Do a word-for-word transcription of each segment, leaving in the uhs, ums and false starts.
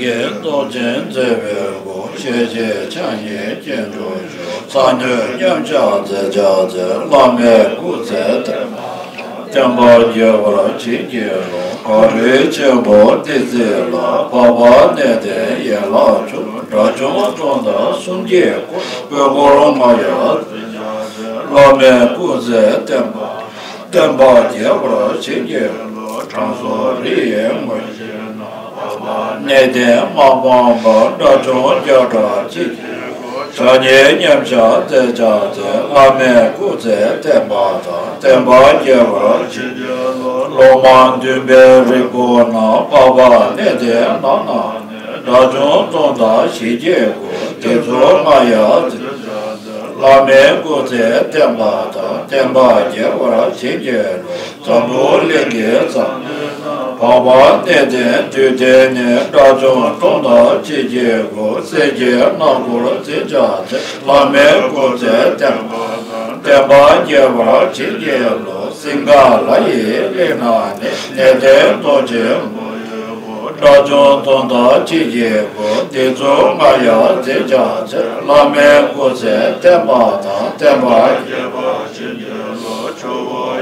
ཀྱི་མདོག་ཅན་མཛེས་པའི་སྐུ། ཞལ་གཅིག་ཕྱག་གཉིས་སྐྱེ་འགྲོ་མཆོག། ཕྱག་ནི་མཉམ་གཞག་མཛད་བྱ་མཛད། བླ་མའི་སྐུ་ཚེ་བརྟན་པ་དང་། བསྟན་པ་རྒྱས་པར་བྱིན་གྱིས་རློབས། གངས་རི་ཆེན་པོ་བདུད་རྩི་ལ། འཕགས་པ་གནས་བརྟན་ཡན་ལག་མཆོག། དགྲ་བཅོམ་སྟོང་དང་གསུམ་གྱི་སྐུ། སྤྲུལ་སྐུ་མ་ཡལ་མཛད་བྱ་མཛད། བླ་མའི་སྐུ་ཚེ་བརྟན་པ་དང་། བསྟན་པ་རྒྱས་པར་བྱིན་གྱིས་རློབས། དྲང་སྲོང་རིགས་ཡི་ངོ་བོ་ཞིག་ན། གནས་བརྟན་མ་སྤངས་པར། དགྲ་བཅོམ་བརྒྱ་ཕྲག་གཅིག་གི་སྐུ། ཕྱག་གཉིས་མཉམ་གཞག་མཛད་བྱ་མཛད། བླ་མའི་སྐུ་ཚེ་བརྟན་པ་དང་། བསྟན་པ་རྒྱས་པར་བྱིན་གྱིས་རློབས། ལོ་མ་བདུན་པའི་རིལ་བུ་ན། འཕགས་པ་གནས་བརྟན་ནང་ན་གནས། དགྲ་བཅོམ་སྟོང་དང་ཞི་བརྒྱད་སྐུ། དེ་ཚུ་མ་ཡལ་མཛད་བྱ་མཛད། བླ་མའི་སྐུ་ཚེ་བརྟན་པ་དང་། བསྟན་པ་རྒྱས་པར་བྱིན་གྱིས་རློབས། འཛམ་བུ་གླིང་གི་ས་འཕགས་པ་གནས་བརྟན་དུས་མཐའི་གནས། དགྲ་བཅོམ་སྟོང་དང་གཅིག་གི་སྐུ། སྲས་ཀྱི་སྣ་སྒོར་འཛིན་བྱ་མཛད། བླ་མའི་སྐུ་ཚེ་བརྟན་པ་དང་། བསྟན་པ་རྒྱས་པར་བྱིན་གྱིས་རློབས། སིངྒ་ལ་ཡི་གླིང་ན་གནས། གནས་བརྟན་རྡོ་རྗེ་མོ་ཡི་སྐུ། དགྲ་བཅོམ་སྟོང་དང་གཅིག་གི་སྐུ། དེ་ཚུ་མ་ཡལ་འཛིན་བྱ་མཛད། བླ་མའི་སྐུ་ཚེ་བརྟན་པ་དང་། བསྟན་པ་རྒྱས་པར་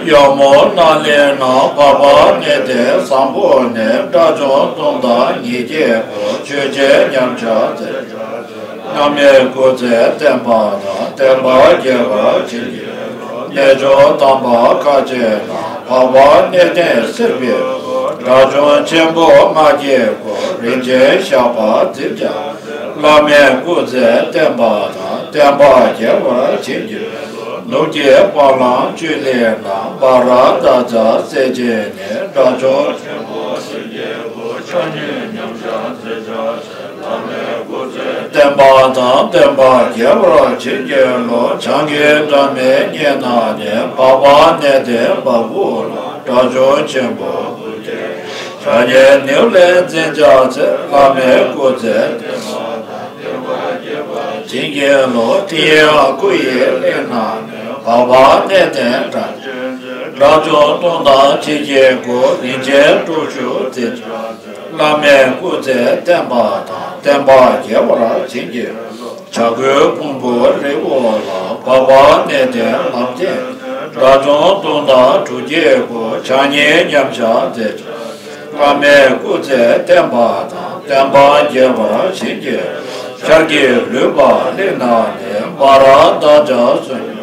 ཡང་མོ་ན་ལེ་ན། འཕགས་པ་གནས་བརྟན་བཟང་པོ་གནས། དགྲ་བཅོམ་སྟོང་དང་ཉིས་བརྒྱའི་སྐུ། ཆོས་ཀྱི་མཉམ་གཞག་མཛད་བྱ་མཛད། བླ་མའི་སྐུ་ཚེ་བརྟན་པ་དང་། བསྟན་པ་རྒྱས་པར་བྱིན་གྱིས་རློབས། གནས་མཆོག་དམ་པ་ཁ་ཆེ་ན། འཕགས་པ་གནས་བརྟན་སེར་པོའི་སྐུ། དགྲ་བཅོམ་ཆེན་པོ་ལྔ་བརྒྱའི་སྐུ། རིན་ཆེན་ཞགས་པ་འཛིན་བྱ། བླ་མའི་སྐུ་ཚེ་བརྟན་པ་དང་། བསྟན་པ་རྒྱས་པར་བྱིན་གྱིས་རློབས། ནུབ་ཀྱི་བ་ལང་ཅུ་ལེ་ན། བྷ་ར་ཏ་ཙ་སྲས་ཀྱི་གནས། དགྲ་བཅོམ་ཆེན་པོ་སེང་གེ་སྐུ། ཕྱག་གཉིས་མཉམ་གཞག་མཛད་བྱ་མཛད། བླ་མའི་སྐུ་ཚེ་བརྟན་པ་དང་། བསྟན་པ་རྒྱས་པར་བྱིན་གྱིས་རློབས། བྱང་གི་སྒྲ་མའི་གཉེན་ན་གནས། འཕགས་པ་གནས་བརྟན་བ་ཀུ་ལ། དགྲ་བཅོམ་ཆེན་པོ་དགུ་བརྒྱའི། ཕྱག་གཉིས་ནེའུ་ལེ་འཛིན་བྱ་མཛད། བླ་མའི་སྐུ་ཚེ་བརྟན་པ་དང་། བསྟན་པ་རྒྱས་པར་བྱིན་གྱིས་རློབས། ཏི་ཡ་ཀུ་ཡི་གླིང་ན་གནས། འཕགས་པ་གནས་བརྟན་སྒྲ་གཅན་འཛིན། དགྲ་བཅོམ་སྟོང་དང་གཅིག་གི་སྐུ། རིན་ཆེན་དྲུག་ཅུ་འཛིན་བྱ་མཛད། བླ་མའི་སྐུ་ཚེ་བརྟན་པ་དང་། བསྟན་པ་རྒྱས་པར་བྱིན་གྱིས། བྱ་རྒོད་ཕུང་པོའི་རི་བོ་ལ། འཕགས་པ་གནས་བརྟན་ལམ་བརྟན། དགྲ་བཅོམ་སྟོང་དང་དྲུག་བརྒྱའི་སྐུ། ཕྱག་གཉིས་མཉམ་གཞག་མཛད་བྱ། བླ་མའི་སྐུ་ཚེ་བརྟན་པ་དང་། བསྟན་པ་རྒྱས་པར་བྱིན་གྱིས། ཤར་གྱི་ལུས་འཕགས་གླིང་ན་གནས། བྷ་ར་ཏ་ཙ་བསོད་སྙོམས།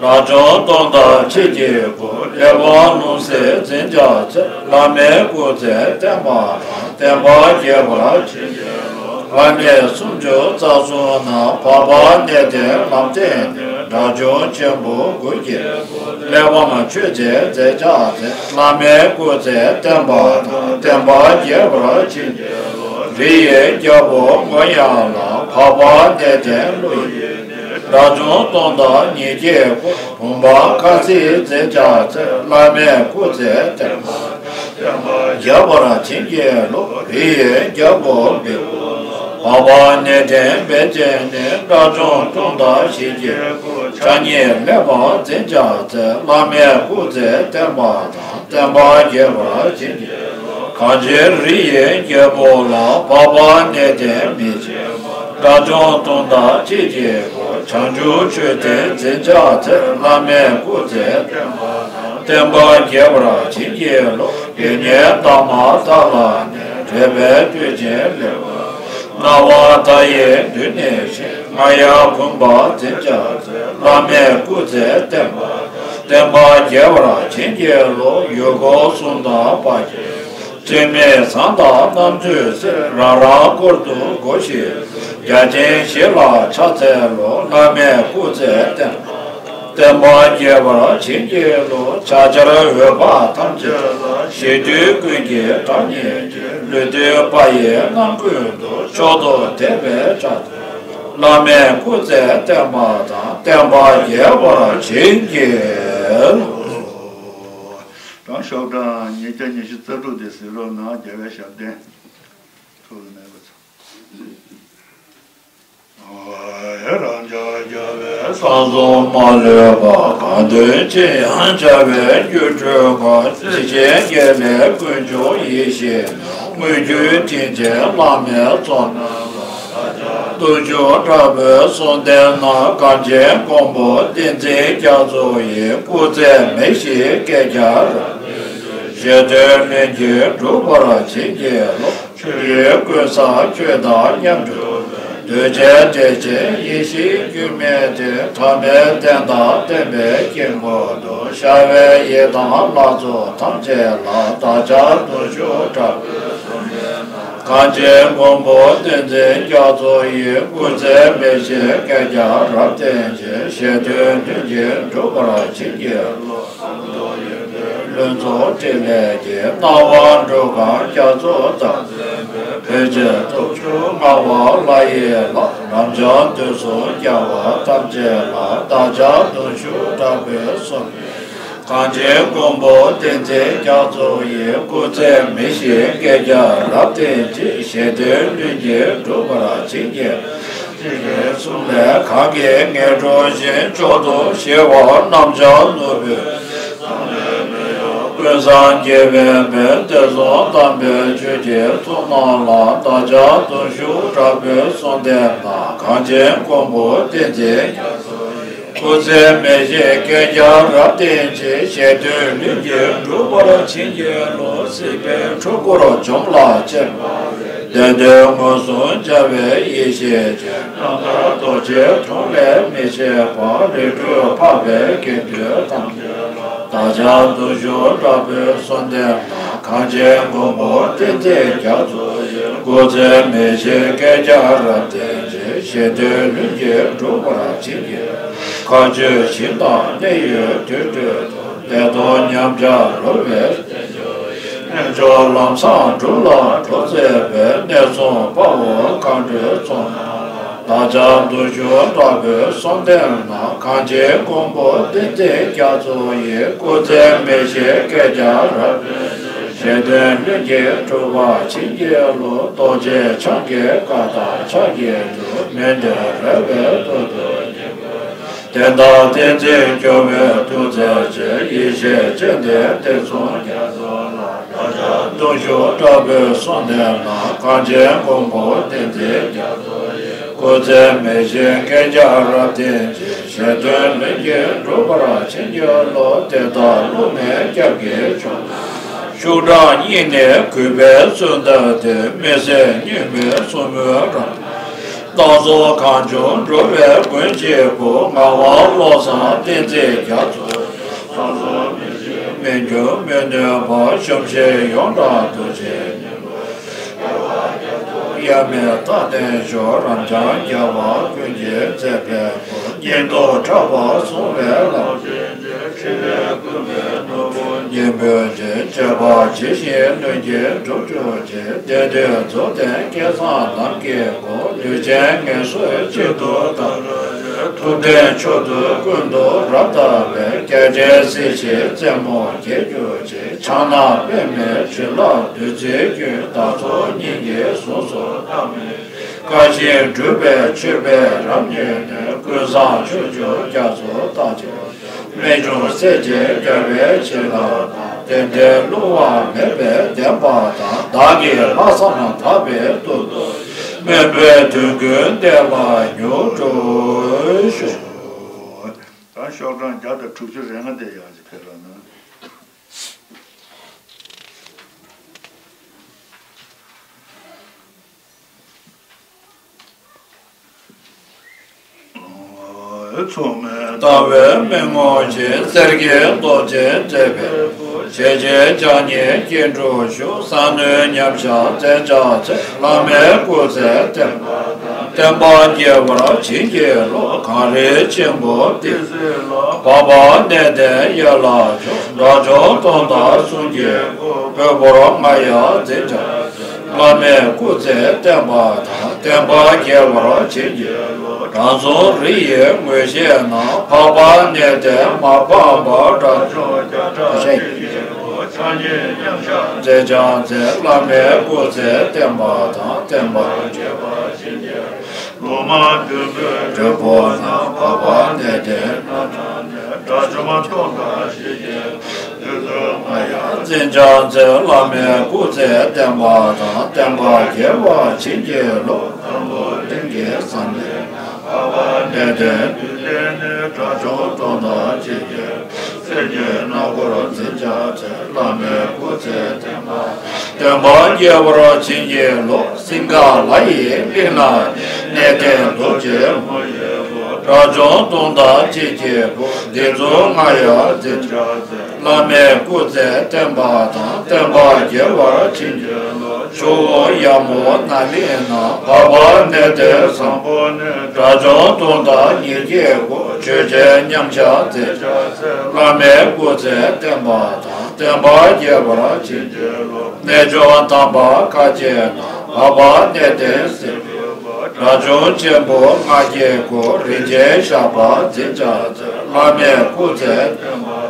དགྲ་བཅོམ་སྟོང་དང་གཅིག་གི་སྐུ། གླེགས་བམ་ལྷུང་བཟེད་འཛིན་བྱ་མཛད། བླ་མའི་སྐུ་ཚེ་བརྟན་པ་དང་། བསྟན་པ་རྒྱས་པར་བྱིན་གྱིས་རློབས། ལྷ་གནས་སུམ་ཅུ་རྩ་གསུམ་ན། འཕགས་པ་གནས་བརྟན་ལམ་བརྟན་གནས། དགྲ་བཅོམ་ཆེན་པོ་དགུ་བརྒྱའི་སྐུ། གླེགས་བམ་མཆོད་རྫས་མཛད་བྱ་མཛད། བླ་མའི་སྐུ་ཚེ་བརྟན་པ་དང་། བསྟན་པ་རྒྱས་པར་བྱིན་གྱིས་རློབས། རི་ཡི་རྒྱལ་པོ་མགོན་ཡང་ལགས། འཕགས་པ་གནས་བརྟན་ཀླུ་ཡི་གནས། དགྲ་བཅོམ་སྟོང་དང་ཉིས་བརྒྱའི་སྐུ། བུམ་པ་ཁ་སྲིད་འཛིན་བྱ་མཛད། བླ་མའི་སྐུ་ཚེ་བརྟན་པ་དང་། བསྟན་པ་རྒྱས་པར་བྱིན་གྱིས་རློབས། རི་ཡི་རྒྱལ་པོ་བེའུ། འཕགས་པ་གནས་བརྟན་པད་ཅན་གནས། དགྲ་བཅོམ་སྟོང་དང་བཞི་བརྒྱའི་སྐུ། ཕྱག་གཉིས་གླེགས་བམ་འཛིན་བྱ་མཛད། བླ་མའི་སྐུ་ཚེ་བརྟན་པ་དང་། བསྟན་པ་རྒྱས་པར་བྱིན་གྱིས། གངས་ཅན་རི་ཡི་རྒྱལ་པོ་ལ། འཕགས་པ་གནས་བརྟན་མི་ཕྱེད་པ། དགྲ་བཅོམ་སྟོང་དང་གཅིག་གི་སྐུ། བྱང་ཆུབ་མཆོད་རྟེན་འཛིན་བྱ་མཛད། བླ་མའི་སྐུ་ཚེ་བརྟན་པ་དང་། བསྟན་པ་རྒྱས་པར་བྱིན་གྱིས་རློབས། དགེ་བསྙེན་དར་མ་དག་ལ་གནས། དྲེགས་པའི་བདུད་ཀྱི་ལེའུ། སྣང་བ་མཐའ་ཡས་མདུན་ནས་བཞེངས། རྔ་ཡབ་བུམ་པ་འཛིན་བྱ་མཛད། བླ་མའི་སྐུ་ཚེ་བརྟན་པ་དང་། བསྟན་པ་རྒྱས་པར་བྱིན་གྱིས་རློབས། ཡུལ་འཁོར་གསུམ་དང་དཔལ་གྱི། སྤྱན་མིག་ཟངས་དང་རྣམ་ཐོས་སྲས། རང་རང་འཁོར་དུ་སྒོ་བཞི། རྒྱ་ཆེན་བཞི་ལ་ཕྱག་འཚལ་ལོ། བླ་མའི་སྐུ་ཚེ་བརྟན་པ། བསྟན་པ་རྒྱས་པར་བྱིན་གྱིས་རློབས། ཕྱག་འཆར་འོད་དཔག་ཐམས་ཅད་ལ། གཞིག་དུས་ཀུན་གྱི་གྲགས་སྙན་གྱིས། ལུས་བཏུད་པ་ཡི་རྣམ་ཀུན་ཏུ། མཆོག་ཏུ་དད་པས་ཕྱག་འཚལ་ལོ། བླ་མའི་སྐུ་ཚེ་བརྟན་པ་དང་། བསྟན་པ་རྒྱས་པར་བྱིན་གྱིས་རློབས། གྲངས་ཤོག་གྲངས་ཉིས་བརྒྱ་ཉི་ཤུ་རྩ་དྲུག་དེ་གཟིགས་རོགས་གནང་། རྒྱལ་བའི་ཞབས་བརྟན། ཐུགས་ལ་མེད་པ་ཚོ། རང་ཅག་རྒྱལ་བའི་གསང་གསུམ་མ་ལུས་པ། གང་འདུལ་ཅི་ཡང་བྱ་བའི་སྒྱུ་འཕྲུལ་གོ། གཟི་བརྗིད་རྒྱལ་ལས་དཀོན་མཆོག་ཡེ་ཤེས་མོས། དངོས་བརྒྱུད་དྲིན་ཅན་བླ་མའི་གཙོ་ན། བདུད་ཕྱོགས་དྲག་པོའི་གསུང་ལྡན་ན། གངས་ཅན་མགོན་པོ་བསྟན་འཛིན་རྒྱ་མཚོ་ཡི། སྐུ་ཚེ་མི་ཤིགས་བསྐལ་བརྒྱར་རབ་བརྟན་ཅིང་། ཞལ་དོན་ལྷུན་གྱིས་འགྲུབ་པར་བྱིན་གྱིས་རློབས། ཆོས་ཀྱི་ཀུན་བཟང་ཆོས་དང་མཉམ་སྤྱོད་པའི། གདུལ་བྱའི་བདེ་ཆེན་ཡེ་ཤེས་སྒྱུ་མའི་དོན། ཐ་མལ་གཏན་དང་བརྟེན་པའི་དཀྱིལ་འཁོར་དུ། ཤར་བའི་ཡི་དམ་ལྷ་ཚོགས་ཐམས་ཅད་ལ། བདག་ཅག་གདུལ་བྱ་དྲག་པོའི་གསུང་ལྡན་ན། གངས་ཅན་མགོན་པོ་བསྟན་འཛིན་རྒྱ་མཚོ་ཡི། སྐུ་ཚེ་མི་ཤིགས་བསྐལ་བརྒྱར་རབ་བརྟན་ཅིང་། ཞལ་དོན་ལྷུན་གྱིས་འགྲུབ་པར་བྱིན་གྱིས་རློབས། ལྷུན་རྫོགས་ཕྲིན་ལས་ཀྱི། སྣང་བ་འགྲུབ་གང་རྒྱ་མཚོ་ལྟར། བོད་ཀྱི་སྟོབས་བཅུ་མངའ་བ་ལྷ་ཡི་ལྷ། རབ་འབྱམས་དུས་གསུམ་རྒྱལ་བ་ཐམས་ཅད་ལ། བདག་ཅག་གདུལ་བྱ་དྲག་པོའི་གསུང་ལྡན། གངས་ཅན་མགོན་པོ་བསྟན་འཛིན་རྒྱ་མཚོ་ཡི། སྐུ་ཚེ་མི་ཤིགས་བསྐལ་བརྒྱར་རབ་བརྟན་ཅིང་། ཞལ་དོན་ལྷུན་གྱིས་འགྲུབ་པར་བྱིན་གྱིས། ཚིག་གི་གསུང་ལས་གང་གིས་ངེས་འགྲོ་བཞིན། མཆོག་ཏུ་གཞིལ་བ་རྣམ་སྦྱར་ནོར་བུའི། ཀུན་བཟང་རྒྱལ་བའི་མོས། དེ་གསུང་དམ་པའི་ཆོས་ཀྱི་ཚོགས་རྣམས་ལ། བདག་ཅག་གདུལ་བྱ་དྲག་པོའི་གསུང་ལྡན་ན། གངས་ཅན་མགོན་པོ་བསྟན་འཛིན། སྐུ་ཚེ་མི་ཤིགས་བསྐལ་བརྒྱར་རབ་བརྟན་ཅིང་། ཞལ་དོན་ལྷུན་གྱིས་འགྲུབ་པར་བྱིན་གྱིས་རློབས། སྲིད་པའི་འཁྲུལ་འཁོར་འཇོམས་ལ་སྤྱད་པ། བདེན་དོན་མངོན་སུམ་འཆར་བའི་ཡེ་ཤེས་ཅན། རྣམ་ཐར་རྡོ་རྗེའི་དྲུང་ལས་མི་ཕྱེད་པ། རིགས་དྲུག་འཕགས་པའི་དགེ་འདུན་དང་། བདག་ཅག་གདུལ་བྱ་དྲག་པོའི་གསུང་ལྡན་ན། གངས་ཅན་མགོན་པོ་བསྟན་འཛིན་རྒྱ་མཚོ་ཡི། སྐུ་ཚེ་མི་ཤིགས་བསྐལ་བརྒྱར་རབ་བརྟན་ཅིང་། ཞལ་དོན་ལྷུན་གྱིས་འགྲུབ་པར་བྱིན་གྱིས། མཁའ་སྤྱོད་ཞིང་དང་གནས་ཡུལ་དུར་ཁྲོད་དུ། བདེ་སྟོང་ཉམས་ཆག་རོལ་པའི་རྣལ་འབྱོར་ལམ་བཟང་སྒྲུབ་ལ་འགྲོ་མཛད་པའི། གནས་སྲུང་དཔའ་བོ་མཁའ་འགྲོའི་ཚོགས་རྣམས་ལ། བདག་ཅག་གདུལ་བྱ་དྲག་པོའི་གསུང་ལྡན་ན། གངས་ཅན་མགོན་པོ་བསྟན་འཛིན་རྒྱ་མཚོ་ཡི། སྐུ་ཚེ་མི་ཤིགས་བསྐལ་བརྒྱར་རབ་བརྟན་ཅིང་། ཞལ་དོན་ལྷུན་གྱིས་འགྲུབ་པར་བྱིན་གྱིས་རློབས། རྡོ་རྗེ་འཆང་གི་བཀའ་དང་ཕྱག་རྒྱའི་མཐུ། མི་འབྲལ་རོལ་པའི་ཐོག་ཏུ་ཉི་མ། དེ་ལྟར་བསྟན་འཛིན་སྐྱོབ་པའི་ཐུགས་རྗེ་ཆེ། ཡེ་ཤེས་སྤྱན་ལྡན་བསྟན་སྲུང་རྒྱ་མཚོ་ལ། བདག་ཅག་གདུལ་བྱ་དྲག་པོའི་གསུང་ལྡན་ན། གངས་ཅན་མགོན་པོ་བསྟན་འཛིན་རྒྱ་མཚོ་ཡི། སྐུ་ཚེ་མི་ཤིགས་བསྐལ་བརྒྱར་རབ་བརྟན་ཅིང་། ཞལ་དོན་ལྷུན་གྱིས་འགྲུབ་པར་བྱིན་གྱིས་རློབས། དེ་ལྟར་བསླུ་མེད་སྐྱབས་ཀྱི་མཆོག་ཤུགས་དྲག་སྙིང་ནས་གུས་པས་གསོལ་འདེབས་ཏེ། མི་ཟད་མྱུར་མའི་གསུང་མོས་རབ། སྣ་ཚོགས་གངས་ལྗོངས་འགྲོ་བའི་མགོན་གཅིག་པུ། ངག་དབང་བློ་བཟང་བསྟན་འཛིན་རྒྱ་མཚོ། སངས་རྒྱས་མི་འགྱུར་མི་གནས་པ། བཅོམ་ཞིང་ཡོངས་གྲགས་རྡོ་རྗེ། དབྱེར་མེད་རྟག་བརྟན་ཤོག་རབ་འབྱམས་རྒྱལ་བ་ཀུན་གྱི་མཛད་པའི་སྐུ། སྙིང་སྟོབས་དྲག་པོ་སྲུང་བའི་ལྷ། ཕྲིན་ལས་ཀུན་པའི་ནོར་བུ་སྙིང་པོ་ཆེ། སྤྱད་པ་ཇི་བཞིན་ལྷུན་གྱིས་འགྲུབ་གྱུར་ཅིག་དེ་དུས་རྫོགས་ལྡན་སྐལ་བཟང་ལམ་གྱི་སྒོ། ལུས་ཅན་ངན་སོང་གཅིག་ཏུ་བརྟག་ཐུབ་བསྟན་མཆོག་ཏུ་ཀུན་ཏུ་རབ་བརྟགས་པའི། རྒྱལ་ཆེན་སྲིད་ཞིའི་རྩེ་མོར་འགྱེད་གྱུར་ཅིག་ཕྱག་ན་པདྨའི་བྱིན་རླབས་བདུད་རྩིའི་རྒྱུན། བདག་ཚོགས་སྙིང་གི་གཟུངས་སུ་བརྟགས་མིན། བཀའ་བཞིན་སྒྲུབ་པའི་མཆོད་པས་རབ་མཉེས་ནས། ཀུན་བཟང་ཕྱོགས་བཅུར་རྒྱ་མཚོ་ལྟར་གཅིག་རྨད་བྱུང་སྲས་ཀྱི་རྒྱལ་བའི་བྱིན་རླབས་དང་། བདེན་བྲལ་བསླུ་བ་མེད་པའི་བདེན་པ་དང་། བདག་གི་ལྷག་བསམ་དག་པའི་ཐུགས་སྟོབས། སྨོན་པའི་དོན་ཀུན་འདི་ལ་མྱུར་འགྲུབ་ཤོག་ད་ཤོག་གྲངས་བརྒྱ་དང་དྲུག་ཅུ་རེ་ལྔ་དེ་ཡང་ཅིག་ཕེབས་རོགས་གནང་། ལྟ་བའི་མི་ངོམས་ཤིང་། གསེར་གྱི་མདོག་ཅན་མཛེས་པའི། ཞལ་གཅིག་ཕྱག་གཉིས་སྐྱིལ་ཀྲུང་བཞུགས། གསང་སྣོད་མཉམ་གཞག་མཛད་བྱ་ཚེ། བླ་མའི་སྐུ་ཚེ་བརྟན་པ་དང་། བསྟན་པ་རྒྱས་པར་བྱིན་གྱིས་རློབས། གངས་རིའི་སྤྱིལ་བུ་ཏི་སེའི་ལ། འཕགས་པ་གནས་བརྟན་ཡན་ལག་མཆོག་དགྲ་བཅོམ་སྟོང་དང་གསུམ་གྱི་སྐུ། ཕུང་པོ་ལྔ་ཡང་འཛིན་བྱ། བླ་མའི་སྐུ་ཚེ་བརྟན་པ་དང་། བསྟན་པ་རྒྱས་པར་བྱིན་གྱིས་རློབས། དྲང་སྲོང་རི་ཡི་ངོས་བཞིན་ན། འཕགས་པ་གནས་བརྟན་མ་ཕམ་པ། དགྲ་བཅོམ་བརྒྱ་ཕྲག་བཞི་ཡི་སྐུ། ཕྱག་གཉིས་མཉམ་གཞག་མཛད་བྱ་མཛད། བླ་མའི་སྐུ་ཚེ་བརྟན་པ་དང་། བསྟན་པ་རྒྱས་པར་བྱིན་གྱིས། ལོ་མ་བདུན་པའི་འབྲས་བུ་རྣམས། འཕགས་པ་གནས་བརྟན་ལྷ་ནང་ནས། དགྲ་བཅོམ་སྟོང་དང་བཞི་བརྒྱའི་བདུད་རྩི་ལྔ་ཡང་འཛིན་བྱ་མཛད། བླ་མའི་སྐུ་ཚེ་བརྟན་པ་དང་། བསྟན་པ་རྒྱས་པར་བྱིན་གྱིས་རློབས། འཛམ་བུ་གླིང་གི་བསམ་ཡས་ནང་། འཕགས་པ་གནས་བརྟན་དུས་མཐའི་ནས། དགྲ་བཅོམ་སྟོང་དང་བཞི་བརྒྱའི་སྲས་ཀྱི་སྣ་སྒོར་འཛིན་བྱ་མཛད། བླ་མའི་སྐུ་ཚེ་བརྟན་པ་དང་། བསྟན་པ་རྒྱས་པར་བྱིན་གྱིས་རློབས། སིངྒ་ལ་ཡི་གླིང་ན་གནས། གནས་བརྟན་རྡོ་རྗེ་མོ་ཡི་བུ། དགྲ་བཅོམ་སྟོང་དང་བཞི་བརྒྱའི་བུ། བདུད་རྩི་ལྔ་ཡང་འཛིན་བྱ་མཛད། བླ་མའི་སྐུ་ཚེ་བརྟན་པ་དང་། བསྟན་པ་རྒྱས་པར་བྱིན་གྱིས་རློབས། ཇོ་བོ་ཡ་མོ་ན་ལེ་ནང་། འཕགས་པ་གནས་བརྟན་བཟང་པོ་གནས། དགྲ་བཅོམ་སྟོང་དང་ཉེར་བརྒྱད་སྐུ། ཆོས་རྒྱལ་མཉམ་བཞག་མཛད། བླ་མའི་སྐུ་ཚེ་བརྟན་པ་དང་། བསྟན་པ་རྒྱས་པར་བྱིན་གྱིས་རློབས། རྣལ་འབྱོར་དམ་པ་མཁའ་སྤྱོད་ནང་། འཕགས་པ་གནས་བརྟན་སྲས། དགྲ་བཅོམ་ཆེན་པོ་ལྔ་བརྒྱའི་སྐུ། རིན་ཆེན་ཞགས་པ་འཛིན་བྱ་མཛད། བླ་མའི་སྐུ་ཚེ་བརྟན་པ།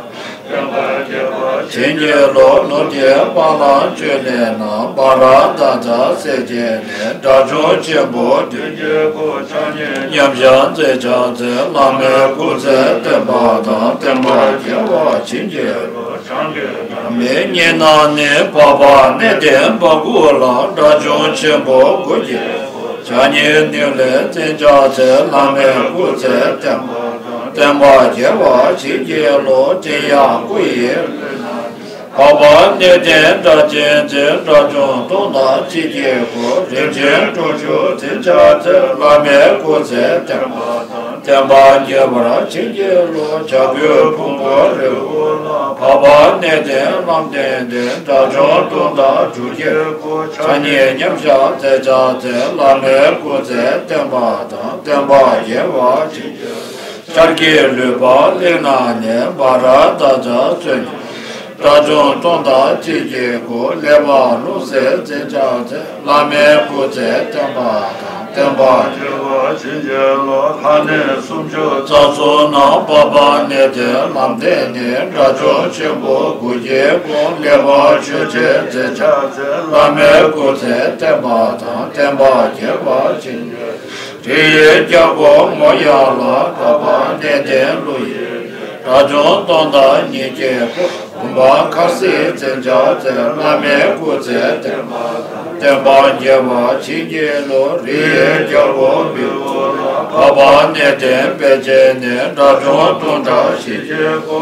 བརྟན་པ་རྒྱས་པར་བྱིན་གྱིས་རློབས། ནོར་གྱི་དཔལ་ལ་སྤྱོད་ལེན་ནང་། བྷ་ར་ཏ་ཙ་སྲས་བཅས་ནས། དགྲ་བཅོམ་ཆེན་པོ་བདུན་བརྒྱའི་སྐུ། ཕྱག་གཉིས་མཉམ་བཞག་མཛད་བྱ་མཛད། བླ་མའི་སྐུ་ཚེ་བརྟན་པ་དང་། བརྟན་པ་རྒྱས་པར་བྱིན་གྱིས་རློབས། བྱང་གི་མེ་གཉིས་ནང་ནས། འཕགས་པ་གནས་བརྟན་བ་ཀུ་ལ། དགྲ་བཅོམ་ཆེན་པོ་དགུ་བརྒྱའི། ཕྱག་གཉིས་ནུས་ལས་འཛིན་བྱ་མཛད། བླ་མའི་སྐུ་ཚེ་བརྟན་པ་དང་། བརྟན་པ་རྒྱས་པར་བྱིན་གྱིས་རློབས། སྤྱན་དབྱངས་སྐུ་ཡི། འཕགས་པ་གནས་བརྟན་སྒྲ་གཅན་འཛིན། དགྲ་བཅོམ་སྟོང་དང་བཞི་བརྒྱའི་སྐུ། རིན་ཆེན་སྤྲུལ་ཆུ་འཛིན་བྱ་མཛད། བླ་མའི་སྐུ་ཚེ་བརྟན་པ་དང་། བརྟན་པ་རྒྱས་པར་བྱིན་གྱིས་རློབས། བྱ་རྒོད་ཕུང་པོའི་རི་བོ་ལ། འཕགས་པ་གནས་བརྟན་ལམ་བདེན་ཏེ། དགྲ་བཅོམ་སྟོང་དང་དྲུག་བརྒྱའི་སྐུ། ཕྱག་གཉིས་མཉམ་བཞག་མཛད་བྱ་མཛད། བླ་མའི་སྐུ་ཚེ་བརྟན་པ་དང་། བརྟན་པ་རྒྱས་པར་བྱིན་གྱིས། ཤར་གྱི་ལུས་འཕགས་གླིང་ནང་ནས། བྷ་ར་ཏ་ཙ་བཙོན། དགྲ་བཅོམ་སྟོང་དང་བཞི་བརྒྱའི་སྐུ། ཀླད་པ་རླུང་སེལ་འཛིན་བྱ་མཛད། བླ་མའི་སྐུ་ཚེ་བརྟན་པ་དང་། བརྟན་པ་རྒྱས་པར་བྱིན་གྱིས་རློབས། ལྷ་གནས་སུམ་ཅུ་རྩ་གསུམ་ནང་། འཕགས་པ་གནས་བརྟན་ལམ་བདེན་ནས། དགྲ་བཅོམ་ཆེན་པོ་དགུ་བརྒྱའི་སྐུ། ཀླད་པ་ཆོས་ཅན་འཛིན་བྱ་མཛད། བླ་མའི་སྐུ་ཚེ་བརྟན་པ་དང་། བརྟན་པ་རྒྱས་པར་བྱིན་གྱིས། རི་ཡི་རྒྱལ་པོ་མོ་ཡ་ལ། འཕགས་པ་གནས་བརྟན་ཀླུ་ཡི། དགྲ་བཅོམ་སྟོང་དང་ཉིས་བརྒྱའི་སྐུ། བུམ་པ་འཁར་གསིལ་འཛིན་བྱ་མཛད། བླ་མའི་སྐུ་ཚེ་བརྟན་པ་དང་། བརྟན་པ་རྒྱས་པར་བྱིན་གྱིས་རློབས། རི་ཡི་རྒྱལ་པོ་བི་བོ་ལ། འཕགས་པ་གནས་བརྟན་དཔལ་ཆེན་ནས། དགྲ་བཅོམ་སྟོང་དང་བཞི་བརྒྱའི་སྐུ།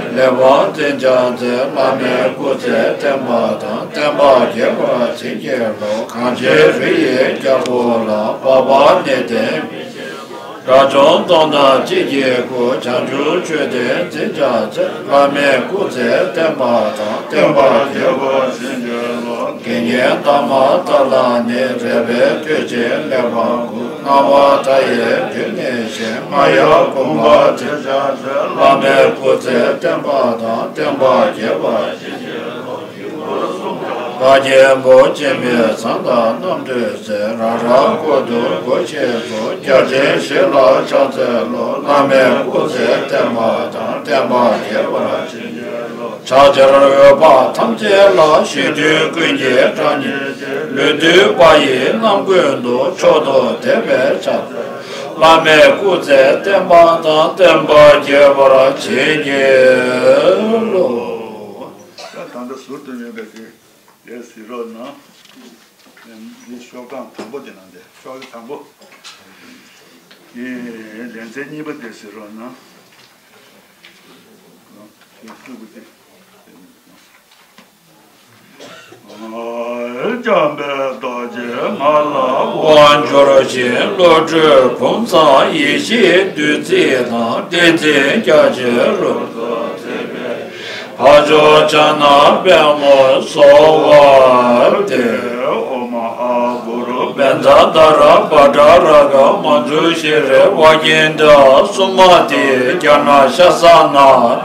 ཀླད་པ་འཛིན་བྱ་མཛད། བླ་མའི་སྐུ་ཚེ་བརྟན་པ་དང་། བརྟན་པ་རྒྱས་པར་བྱིན་གྱིས་རློབས། གངས་ཅན་རི་ཡི་རྒྱལ་པོ་ལ། འཕགས་པ་གནས་བརྟན། དགྲ་བཅོམ་སྟོང་དང་བཞི་བརྒྱའི་སྐུ། བྱང་ཆུབ་མཆོད་རྟེན་འཛིན་བྱ་མཛད། བླ་མའི་སྐུ་ཚེ་བརྟན་པ་དང་། བརྟན་པ་རྒྱས་པར་བྱིན་གྱིས་རློབས། དགེ་བསྙེན་དྷརྨ་ཏཱ་ལ་ནས། རས་པའི་ཐོད་ཅན་གླེགས་བམ་དགུ། སྣང་བ་མཐའ་ཡས་མདུན་ནས་བཞེངས། རྔ་ཡབ་དགོངས་པ་འཛིན་བྱ་མཛད། བླ་མའི་སྐུ་ཚེ་བརྟན་པ་དང་། བརྟན་པ་རྒྱས་པར་བྱིན་གྱིས་རློབས། བ་རྒྱལ་པོ་སྤྱན་མའི་བཟང་དང་རྣམ་ཐོས་སྲས། རང་རང་སྐུ་གདུང་སྒོ་ཕྱེས་སུ། རྒྱལ་ཆེན་ཞིང་ལ་ཕྱག་འཚལ་ལོ། བླ་མའི་སྐུ་ཚེ་བརྟན་པ་དང་། བརྟན་པ་རྒྱས་པར་བྱིན་གྱིས་རློབས། ཕྱག་བྱར་འོད་དཔག་ཐམས་ཅད་ལ། ཞིང་དུས་ཀུན་གྱི་གྲངས་སྙེད་ཅིང་། ལུས་དུས་དཔག་ཡས་རྣམ་ཀུན་ཏུ། མཆོག་ཏུ་དད་པས་ཕྱག་འཚལ། བླ་མའི་སྐུ་ཚེ་བརྟན་པ་དང་། བརྟན་པ་རྒྱས་པར་བྱིན་གྱིས་རློབས། ད་ལྟ་ཟུར་དུ་ཡོད་པའི་དེ། དེ་གཟིགས་རོགས་གནང་། འདི་ཤོག་གྲངས་དང་པོ་དེ་ནང་དེ། ཤོག་དེ་དང་པོ། འདི་ལེ་ཚན་གཉིས་པ་དེ་གཟིགས་རོགས་གནང་། དེ་བཅུ་དགུ་དེ། འཇམ་དཔལ་རྡོ་རྗེ་ང་ལ་དབང་བསྒྱུར་ཞིང་། བློ་གྲོས་བུམ་ཚང་ཡེ་ཤེས་བདུད་རྩི་དང་། ཏིང་འཛིན་རྒྱ་ཆེན་རུ་ཏྲ་བརྩེགས་པའི། འཕགས་མཆོག་ཕྱག་ན་པདྨོ་གསོལ་བ་འདེབས། ཨོཾ་ཨཱཿུ་རུ་བཛྲ་དྷ་ར་བྷ་དྲ་ར་ག་མཉྫུ་ཤྲཱི་བ་གིནྡྷ་སུ་མ་ཏི་ཛྙཱ་ན་ཤཱ་ས་ན་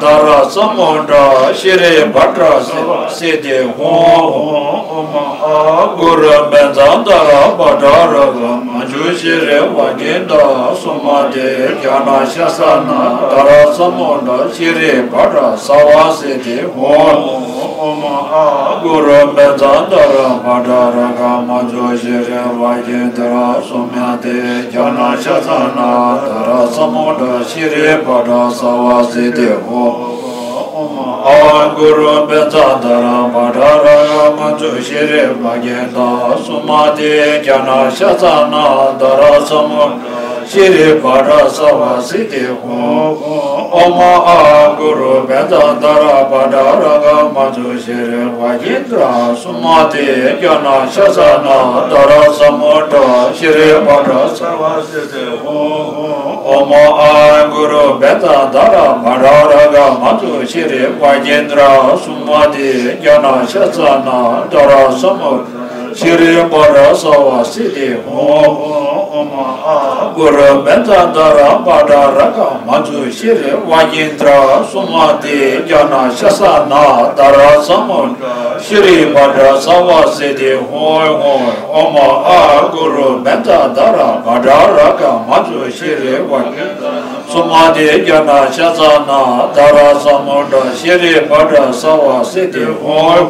དྷ་ར་ས་མུ་དྲ་ཤྲཱི་བྷ་དྲ་སི་སིདྡྷི་ཧཱུྃ་ཧཱུྃ། ཨོཾ་ཨཱཿུ་ གུ་རུ་བཛྲ་དྷ་ར་བྷ་དྲ་ར་ག་མཉྫུ་ཤྲཱི་ཝཱ་ཀིནྡྲ་སུ་མ་ཏི་ཛྙཱ་ན་ཤ་ས་ན་དྷ་ར་ས་མུ་དྲ་ཤྲཱི་བྷ་དྲ་སརྦ་སིདྡྷི་ཧཱུྃ། ཨོཾ་ཨཱཿ་གུ་རུ་བཛྲ་དྷ་ར་བྷ་དྲ་ར་ག་མཉྫུ་ཤྲཱི་ཝཱ་ཀིནྡྲ་སུ་མ་ཏི་ཛྙཱ་ན་ཤ་ས་ན་དྷ་ར་ས་མུ་དྲ་ཤྲཱི་བྷ་དྲ་སརྦ་སིདྡྷི་ཧཱུྃ། ཨོཾ་ཨཱཿ་གུ་རུ་བཛྲ་དྷ་ར་བྷ་དྲ་ར་ག་མཉྫུ་ཤྲཱི་ཝཱ་ཀིནྡྲ་སུ་མ་ཏི་ཛྙཱ་ན་ཤ་ས་ན་དྷ་ར་ས་མུ་དྲ་ཤྲཱི་བྷ་དྲ་སརྦ་སིདྡྷི་ཧཱུྃ། ཨོཾ་ཨཱཿ་གུ་རུ་བཛྲ་དྷ་ར་བྷ་དྲ་ར་ག་མཉྫུ་ཤྲཱི་ཝཱ་ཀིནྡྲ་སུ་མ་ཏི་ཛྙཱ་ན་ཤ་ས་ན་དྷ་ར་ས་མུ་དྲ་ཤྲཱི་བྷ་དྲ་སརྦ་སིདྡྷི་ཧཱུྃ། ཨོཾ་ཨཱཿ་གུ་རུ་བཛྲ་དྷ་ར་བྷ་དྲ་ར་ག་མཉྫུ་ཤྲཱི་ཝཱ་ཀིནྡྲ་སུ་མ་ཏི་ཛྙཱ་ན་ཤ་ས་ན་དྷ་ར་ས་མུ་དྲ་ཤྲཱི་བྷ་དྲ་སརྦ་སིདྡྷི་ཧཱུྃ། ཨོཾ་ཨཱཿ་གུ་རུ་བཛྲ་དྷ་ར་བྷ་དྲ་ར་ག་མཉྫུ་ཤྲཱི་ཝཱ་ཀིནྡྲ་སུ་མ་ཏི་ཛྙཱ་ན་ཤ་ས་ན་དྷ་ར་ས་མུ་དྲ་ཤྲཱི་བྷ་དྲ་སརྦ་སིདྡྷི་ཧཱུྃ། ཨོཾ་ཨཱཿ་གུ་རུ་བཛྲ་དྷ་ར་བྷ་དྲ་ར་ག་མཉྫུ་ཤྲཱི་ཝཱ་ཀིནྡྲ་སུ་མ་ཏི་ཛྙཱ་ན་ཤ་ས་ན་དྷ་ར་ས་མུ་དྲ་ཤྲཱི་བྷ་དྲ་སརྦ་སིདྡྷི་ཧཱུྃ།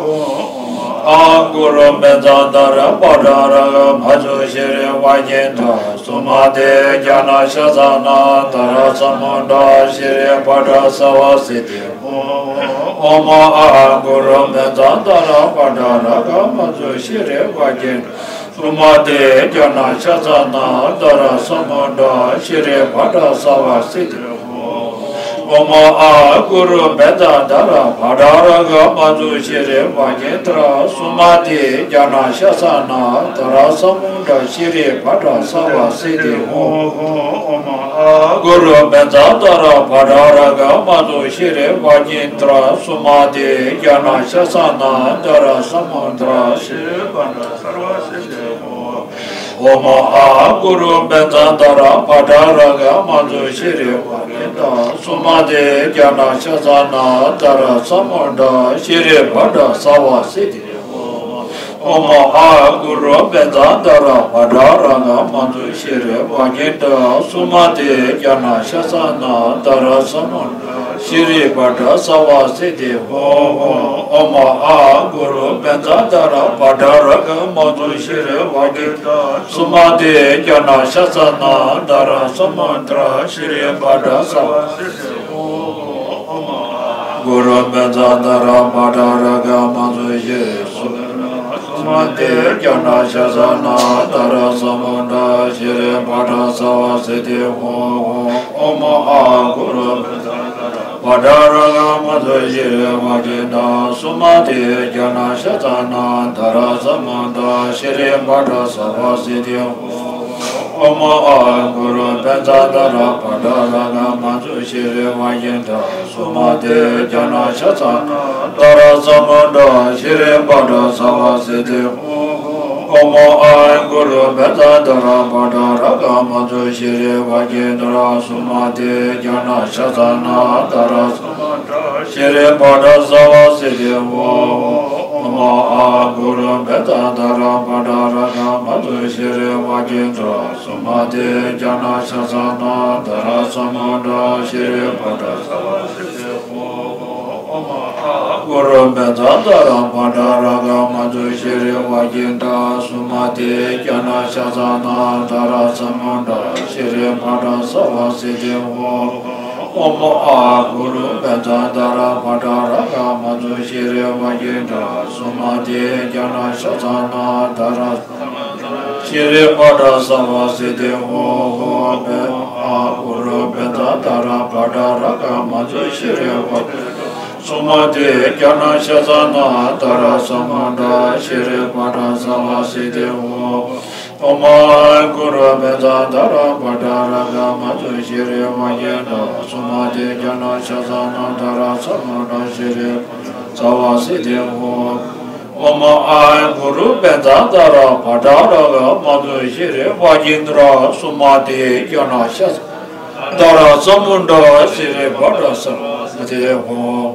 ཨཱཿ་གུ་རུ་བཛྲ་དྷ་ར་བྷ་དྲ་ར་ག་མཉྫུ་ཤྲཱི་ཝཱ་ཀིནྡྲ་སུ་མ་ཏི་ཛྙཱ་ན་ཤ་ས་ན་དྷ་ར་ས་མུ་དྲ་ཤྲཱི་བྷ་དྲ་སརྦ་སིདྡྷི་ཧཱུྃ། ཨོཾ་ཨཱཿ་གུ་རུ་བཛྲ་དྷ་ར་བྷ་དྲ་ར་ག་མཉྫུ་ཤྲཱི་ཝཱ་ཀིནྡྲ་སུ་མ་ཏི་ཛྙཱ་ན་ཤ་ས་ན་དྷ་ར་ས་མུ་དྲ་ཤྲཱི་བྷ་དྲ་སརྦ་སིདྡྷི་ཧཱུྃ། ཨོཾ་ཨཱཿ་གུ་རུ་བཛྲ་དྷ་ར་བྷ་དྲ་ར་ག་མཉྫུ་ཤྲཱི་ཝཱ་ཀིནྡྲ་སུ་མ་ཏི་ཛྙཱ་ན་ཤ་ས་ན་དྷ་ར་ས་མུ་དྲ་ཤྲཱི་བྷ་དྲ་སརྦ་སིདྡྷི་ཧཱུྃ། ཨོཾ་ཨཱཿ་གུ་རུ་བཛྲ་དྷ་ར་བྷ་དྲ་ར་ག་མཉྫུ་ཤྲཱི་ཝཱ་ཀིནྡྲ་སུ་མ་ཏི་ཛྙཱ་ན་ཤ་ས་ན་དྷ་ར་ས་མུ་དྲ་ཤྲཱི་བྷ་དྲ་སརྦ་སིདྡྷི་ཧཱུྃ། ཨོཾ་ཨཱཿ་གུ་རུ་བཛྲ་དྷ་ར་བྷ་དྲ་ར་ག་མཉྫུ་ཤྲཱི་ཝཱ་ཀིནྡྲ་སུ་མ་ཏི་ཛྙཱ་ན་ཤ་ས་ན་དྷ་ར་ས་མུ་དྲ་ཤྲཱི་བྷ་དྲ་སརྦ་སིདྡྷི་ཧཱུྃ། ཨོཾ་ཨཱཿ་གུ་རུ་བཛྲ་དྷ་ར་བྷ་དྲ་ར་ག་མཉྫུ་ཤྲཱི་ཝཱ་ཀིནྡྲ་སུ་མ་ཏི་ཛྙཱ་ན་ཤ་ས་ན་དྷ་ར་ས་མུ་དྲ་ཤྲཱི་བྷ་དྲ་སརྦ་སིདྡྷི་ཧཱུྃ། ཨོཾ་ཨཱཿ་གུ་རུ་བཛྲ་དྷ་ར་བྷ་དྲ་ར་ག་མཉྫུ་ཤྲཱི་ཝཱ་ཀིནྡྲ་སུ་མ་ཏི་ཛྙཱ་ན་ཤ་ས་ན་དྷ་ར་ས་མུ་དྲ་ཤྲཱི་བྷ་དྲ་སརྦ་སིདྡྷི་ཧཱུྃ། ཨོཾ་ཨཱཿ་གུ་རུ་བཛྲ་དྷ་ར་བྷ་དྲ་ར་ག་མཉྫུ་ཤྲཱི་སུ་མ་ཏི་ཛྙཱ་ན་ཤ་ས་ན་དྷ་ར་ས་མུ་དྲ་ཤྲཱི་བྷ་དྲ་སརྦ་སིདྡྷི་ཧཱུྃ། ཨོཾ་ཨཱཿ་གུ་རུ་བཛྲ་དྷ་ར་བྷ་དྲ་ར་ག་མཉྫུ་ཤྲཱི་ཝཱ་ཀིནྡྲ་སུ་མ་ཏི་ཛྙཱ་ན་ཤ་ས་ན་དྷ་ར་ས་མུ་དྲ་ཤྲཱི་བྷ་དྲ་སརྦ་སིདྡྷི་ཧཱུྃ། ཨོཾ་ཨཱཿ་གུ་རུ་བཛྲ་དྷ་ར་བྷ་དྲ་ར་ག་མཉྫུ་ཤྲཱི་ཝཱ་ཀིནྡྲ་སུ་མ་ཏི་ཛྙཱ་ན་ཤ་ས་ན་དྷ་ར་ས་མུ་དྲ་ཤྲཱི་བྷ་དྲ་སརྦ་སིདྡྷི་ཧཱུྃ། ཨོཾ་ཨཱཿ་གུ་རུ་བཛྲ་དྷ་ར་བྷ་དྲ་ར་ག་མཉྫུ་ཤྲཱི་ཝཱ་ཀིནྡྲ་སུ་མ་ཏི་ཛྙཱ་ན་ཤ་ས་ན་དྷ་ར་ས་མུ་དྲ་ཤྲཱི་བྷ་དྲ་སརྦ་སིདྡྷི་ཧཱུྃ། ཨོཾ་ཨཱཿ་གུ་རུ་བཛྲ་དྷ་ར་བྷ་དྲ་ར་ག་མཉྫུ་ཤྲཱི་ཝཱ་ཀིནྡྲ་སུ་མ་ཏི་ཛྙཱ་ན་ཤ་ས་ན་དྷ་ར་ས་མུ་དྲ་ཤྲཱི་བྷ་དྲ་སརྦ་སིདྡྷི་ཧཱུྃ། ཨོཾ་ཨཱཿ་གུ་རུ་བཛྲ་དྷ་ར་བྷ་དྲ་ར་ག་མཉྫུ་ཤྲཱི་ཝཱ་ཀིནྡྲ་སུ་མ་ཏི་ཛྙཱ་ན་ཤ་ས་ན་དྷ་ར་ས་མུ་དྲ་ཤྲཱི་བྷ་དྲ་སརྦ་སིདྡྷི་ཧཱུྃ། ཨོཾ་ཨཱཿ་གུ་རུ་བཛྲ་དྷ་ར་བྷ་དྲ་ར་ག་མཉྫུ་ཤྲཱི་ཝཱ་ཀིནྡྲ་སུ་མ་ཏི་ཛྙཱ་ན་ཤ་ས་ན་དྷ་ར་ཤྲཱི་བྷ་དྲ་སརྦ་སིདྡྷི་ཧཱུྃ། ཨོཾ་ཨཱཿ་གུ་རུ་བཛྲ་དྷ་ར་བྷ་དྲ་ར་ག་མཉྫུ་ཤྲཱི་ཝཱ་ཀིནྡྲ་སུ་མ་ཏི་ཛྙཱ་ན་ཤ་ས་ན་དྷ་ར་ས་མུ་དྲ་ཤྲཱི་བྷ་དྲ་སརྦ་སིདྡྷི་ཧཱུྃ། ཨོཾ་ཨཱཿ་གུ་རུ་བཛྲ་དྷ་ར་བྷ་དྲ་ར་ག་མཉྫུ་ཤྲཱི་ཝཱ་ཀིནྡྲ་སུ་མ་ཏི་ཛྙཱ་ན་ཤ་ས་ན་དྷ་ར་ས་མུ་དྲ་ཤྲཱི་བྷ་དྲ་སརྦ་སིདྡྷི་ཧཱུྃ། ཨོཾ་ཨཱཿ་གུ་རུ་བཛྲ་དྷ་ར་བྷ་དྲ་ར་ག་མཉྫུ་ཤྲཱི་ཝཱ་ཀིནྡྲ་སུ་མ་ཏི་ཛྙཱ་ན་ཤ་ས་ན་དྷ་ར་ས་མུ་དྲ་ཤྲཱི་བྷ་དྲ་སརྦ་སིདྡྷི་ཧཱུྃ།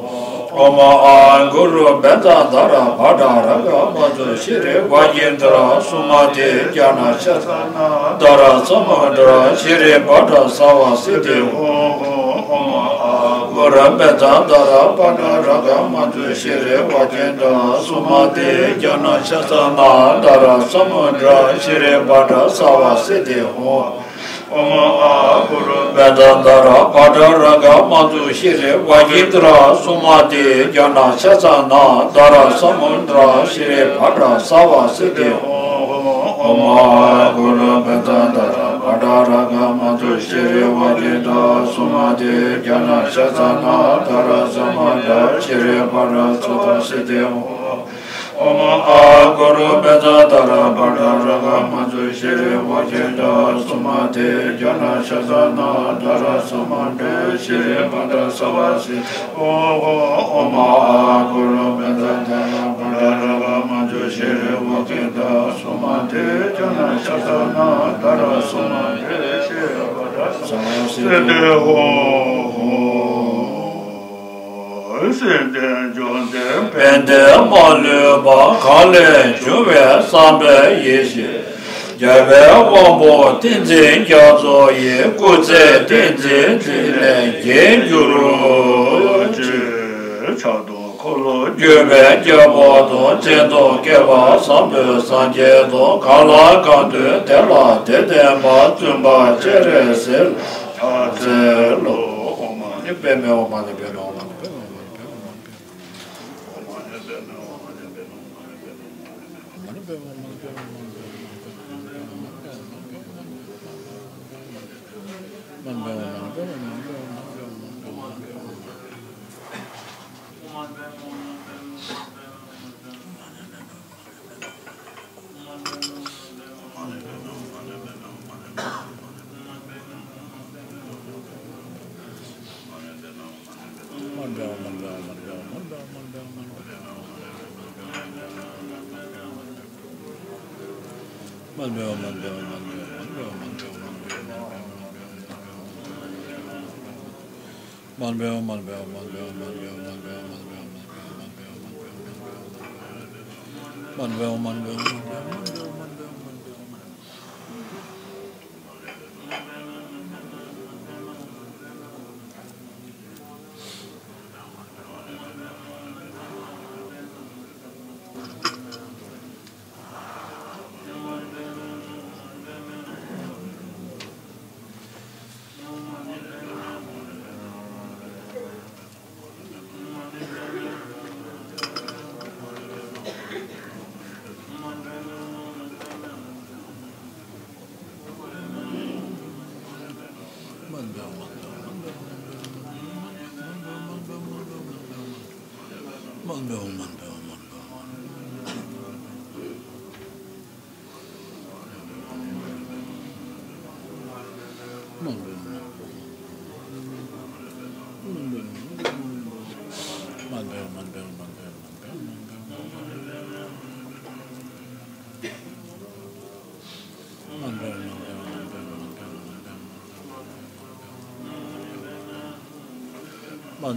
ཨོཾ་ཨཱཿུ་རུ་བཛྲ་དྷ་ར་བྷ་དྲ་ར་ག་མ་ཛུ་ཤྲཱི་ཝཱ་ཀིནྡྲ་སུ་མ་ཏི་ཛྙཱ་ན་ཤ་ཙ་ན་དྷ་ར་ས་མུ་དྲ་ཤྲཱི་པ་ཏ་ཙ་བ་སིདྡྷི་ཧོ། ཨོཾ་ཨཱཿུ་རུ་བཛྲ་དྷ་ར་བྷ་དྲ་ར་ག་མ་ཛུ་ཤྲཱི་ཝཱ་ཀིནྡྲ་སུ་མ་ཏི་ཛྙཱ་ན་ཤ་ཙ་ན་དྷ་ར་ས་མུ་དྲ་ཤྲཱི་པ་ཏ་ཙ་བ་སིདྡྷི་ཧོ། ཨོཾ་ཨཱཿུ་རུ་བཛྲ་དྷ་ར་བྷ་དྲ་ར་ག་མ་ཛུ་ཤྲཱི་ཝཱ་ཀིནྡྲ་སུ་མ་ཏི་ཛྙཱ་ན་ཤ་ཙ་ན་དྷ་ར་ས་མུ་དྲ་ཤྲཱི་པ་ཏ་ཙ་བ་སིདྡྷི་ཧོ། ཨོཾ་ཨཱཿུ་རུ་བཛྲ་དྷ་ར་བྷ་དྲ་ར་ག་མ་ཛུ་ཤྲཱི་ཝཱ་ཀིནྡྲ་སུ་མ་ཏི་ཛྙཱ་ན་ཤ་ཙ་ན་དྷ་ར་ས་མུ་དྲ་ཤྲཱི་པ་ཏ་ཙ་བ་སིདྡྷི་ཧོ། ཨོཾ་ཨཱཿུ་རུ་བཛྲ་དྷ་ར་བྷ་དྲ་ར་ག་མ་ཛུ་ཤྲཱི་ཝཱ་ཀིནྡྲ་སུ་མ་ཏི་ཛྙཱ་ན་ཤ་ཙ་ན་དྷ་ར་ས་མུ་དྲ་ཤྲཱི་པ་ཏ་ཙ་བ་སིདྡྷི་ཧོ། ཨོཾ་ཨཱཿུ་རུ་བཛྲ་དྷ་ར་བྷ་དྲ་ར་ག་མ་ཛུ་ཤྲཱི་ཝཱ་ཀིནྡྲ་སུ་མ་ཏི་ཛྙཱ་ན་ཤ་ཙ་ན་དྷ་ར་ས་མུ་དྲ་ཤྲཱི་པ་ཏ་ཙ་བ་སིདྡྷི་ཧོ། སེམས་ཅན་བཅོམ་ལྡན་ཕན་བདེ་མ་ལུས་པ་གང་ལས་འབྱུང་བའི་བསམ་པའི་ཡེ་ཤེས་རྒྱལ་བའི་དབང་པོ་ཏིང་འཛིན་རྒྱ་མཚོ་ཡི་སྐུ་ཚེ་ཏིང་འཛིན་འཛིན་ལས་རྒྱས་འགྱུར་ཅིག་ཕྱག་རྡོར་འཁོར་ལོ་བསྒྱུར་བའི་རྒྱལ་པོ་དང་། སྤྱན་སྟོང་བསྐལ་པ་བཟང་པོའི་སངས་རྒྱས་དང་། གང་ལ་གང་འདུལ་དེ་ལ་དེ་བསྟན་པ། བཙུན་པ་སྤྱན་རས་གཟིགས་ལ་ཕྱག་འཚལ་ལོ། ཨོཾ་མ་ཎི་པདྨེ་ཧཱུྃ། མ་ཎི་པདྨེ་